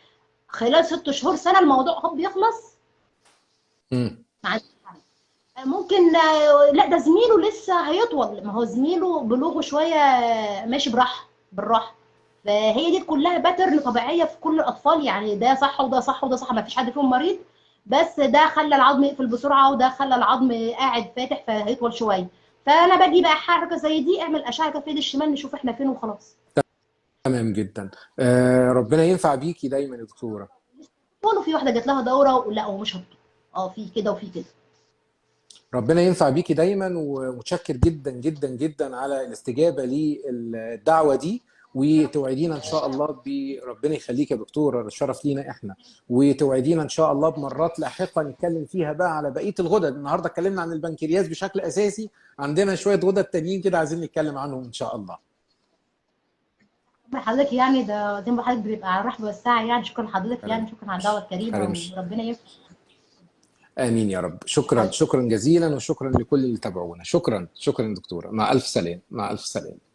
خلال 6 شهور سنة الموضوع هوب بيخلص. ما ممكن لا ده زميله لسه هيطول، ما هو زميله بلوغه شوية ماشي براحة بالراحة. فهي دي كلها pattern طبيعية في كل الاطفال، يعني ده صح وده صح وده صح، ما فيش حد فيهم مريض، بس ده خلى العظم يقفل بسرعة وده خلى العظم قاعد فاتح فهيطول شوية. فانا باجي بقى حركة زي دي، اعمل اشعه كف ايد الشمال نشوف احنا فين وخلاص. تمام جدا. ربنا ينفع بيكي دايما يا دكتورة. وفي واحدة جات لها دوره ولا ومش هتطول، في كده وفي كده. ربنا ينفع بيكي دايما، ومتشكر جدا جدا جدا على الاستجابة للدعوة دي، وتوعدينا ان شاء الله بربنا يخليك يا دكتورة، الشرف لينا احنا، وتوعدينا ان شاء الله بمرات لاحقة نتكلم فيها بقى على بقية الغدد. النهارده اتكلمنا عن البنكرياس بشكل اساسي، عندنا شوية غدد تانيين كده عايزين نتكلم عنهم ان شاء الله. حضرتك يعني ده زي ما حضرتك بيبقى على الرحب والسعة، يعني شكرا لحضرتك، يعني شكرا على الدعوة الكريمة، وربنا ينفع. امين يا رب. شكرا، شكرا جزيلا، وشكرا لكل اللي تابعونا. شكرا، شكرا دكتورة، مع الف سلامه، مع الف سلامه.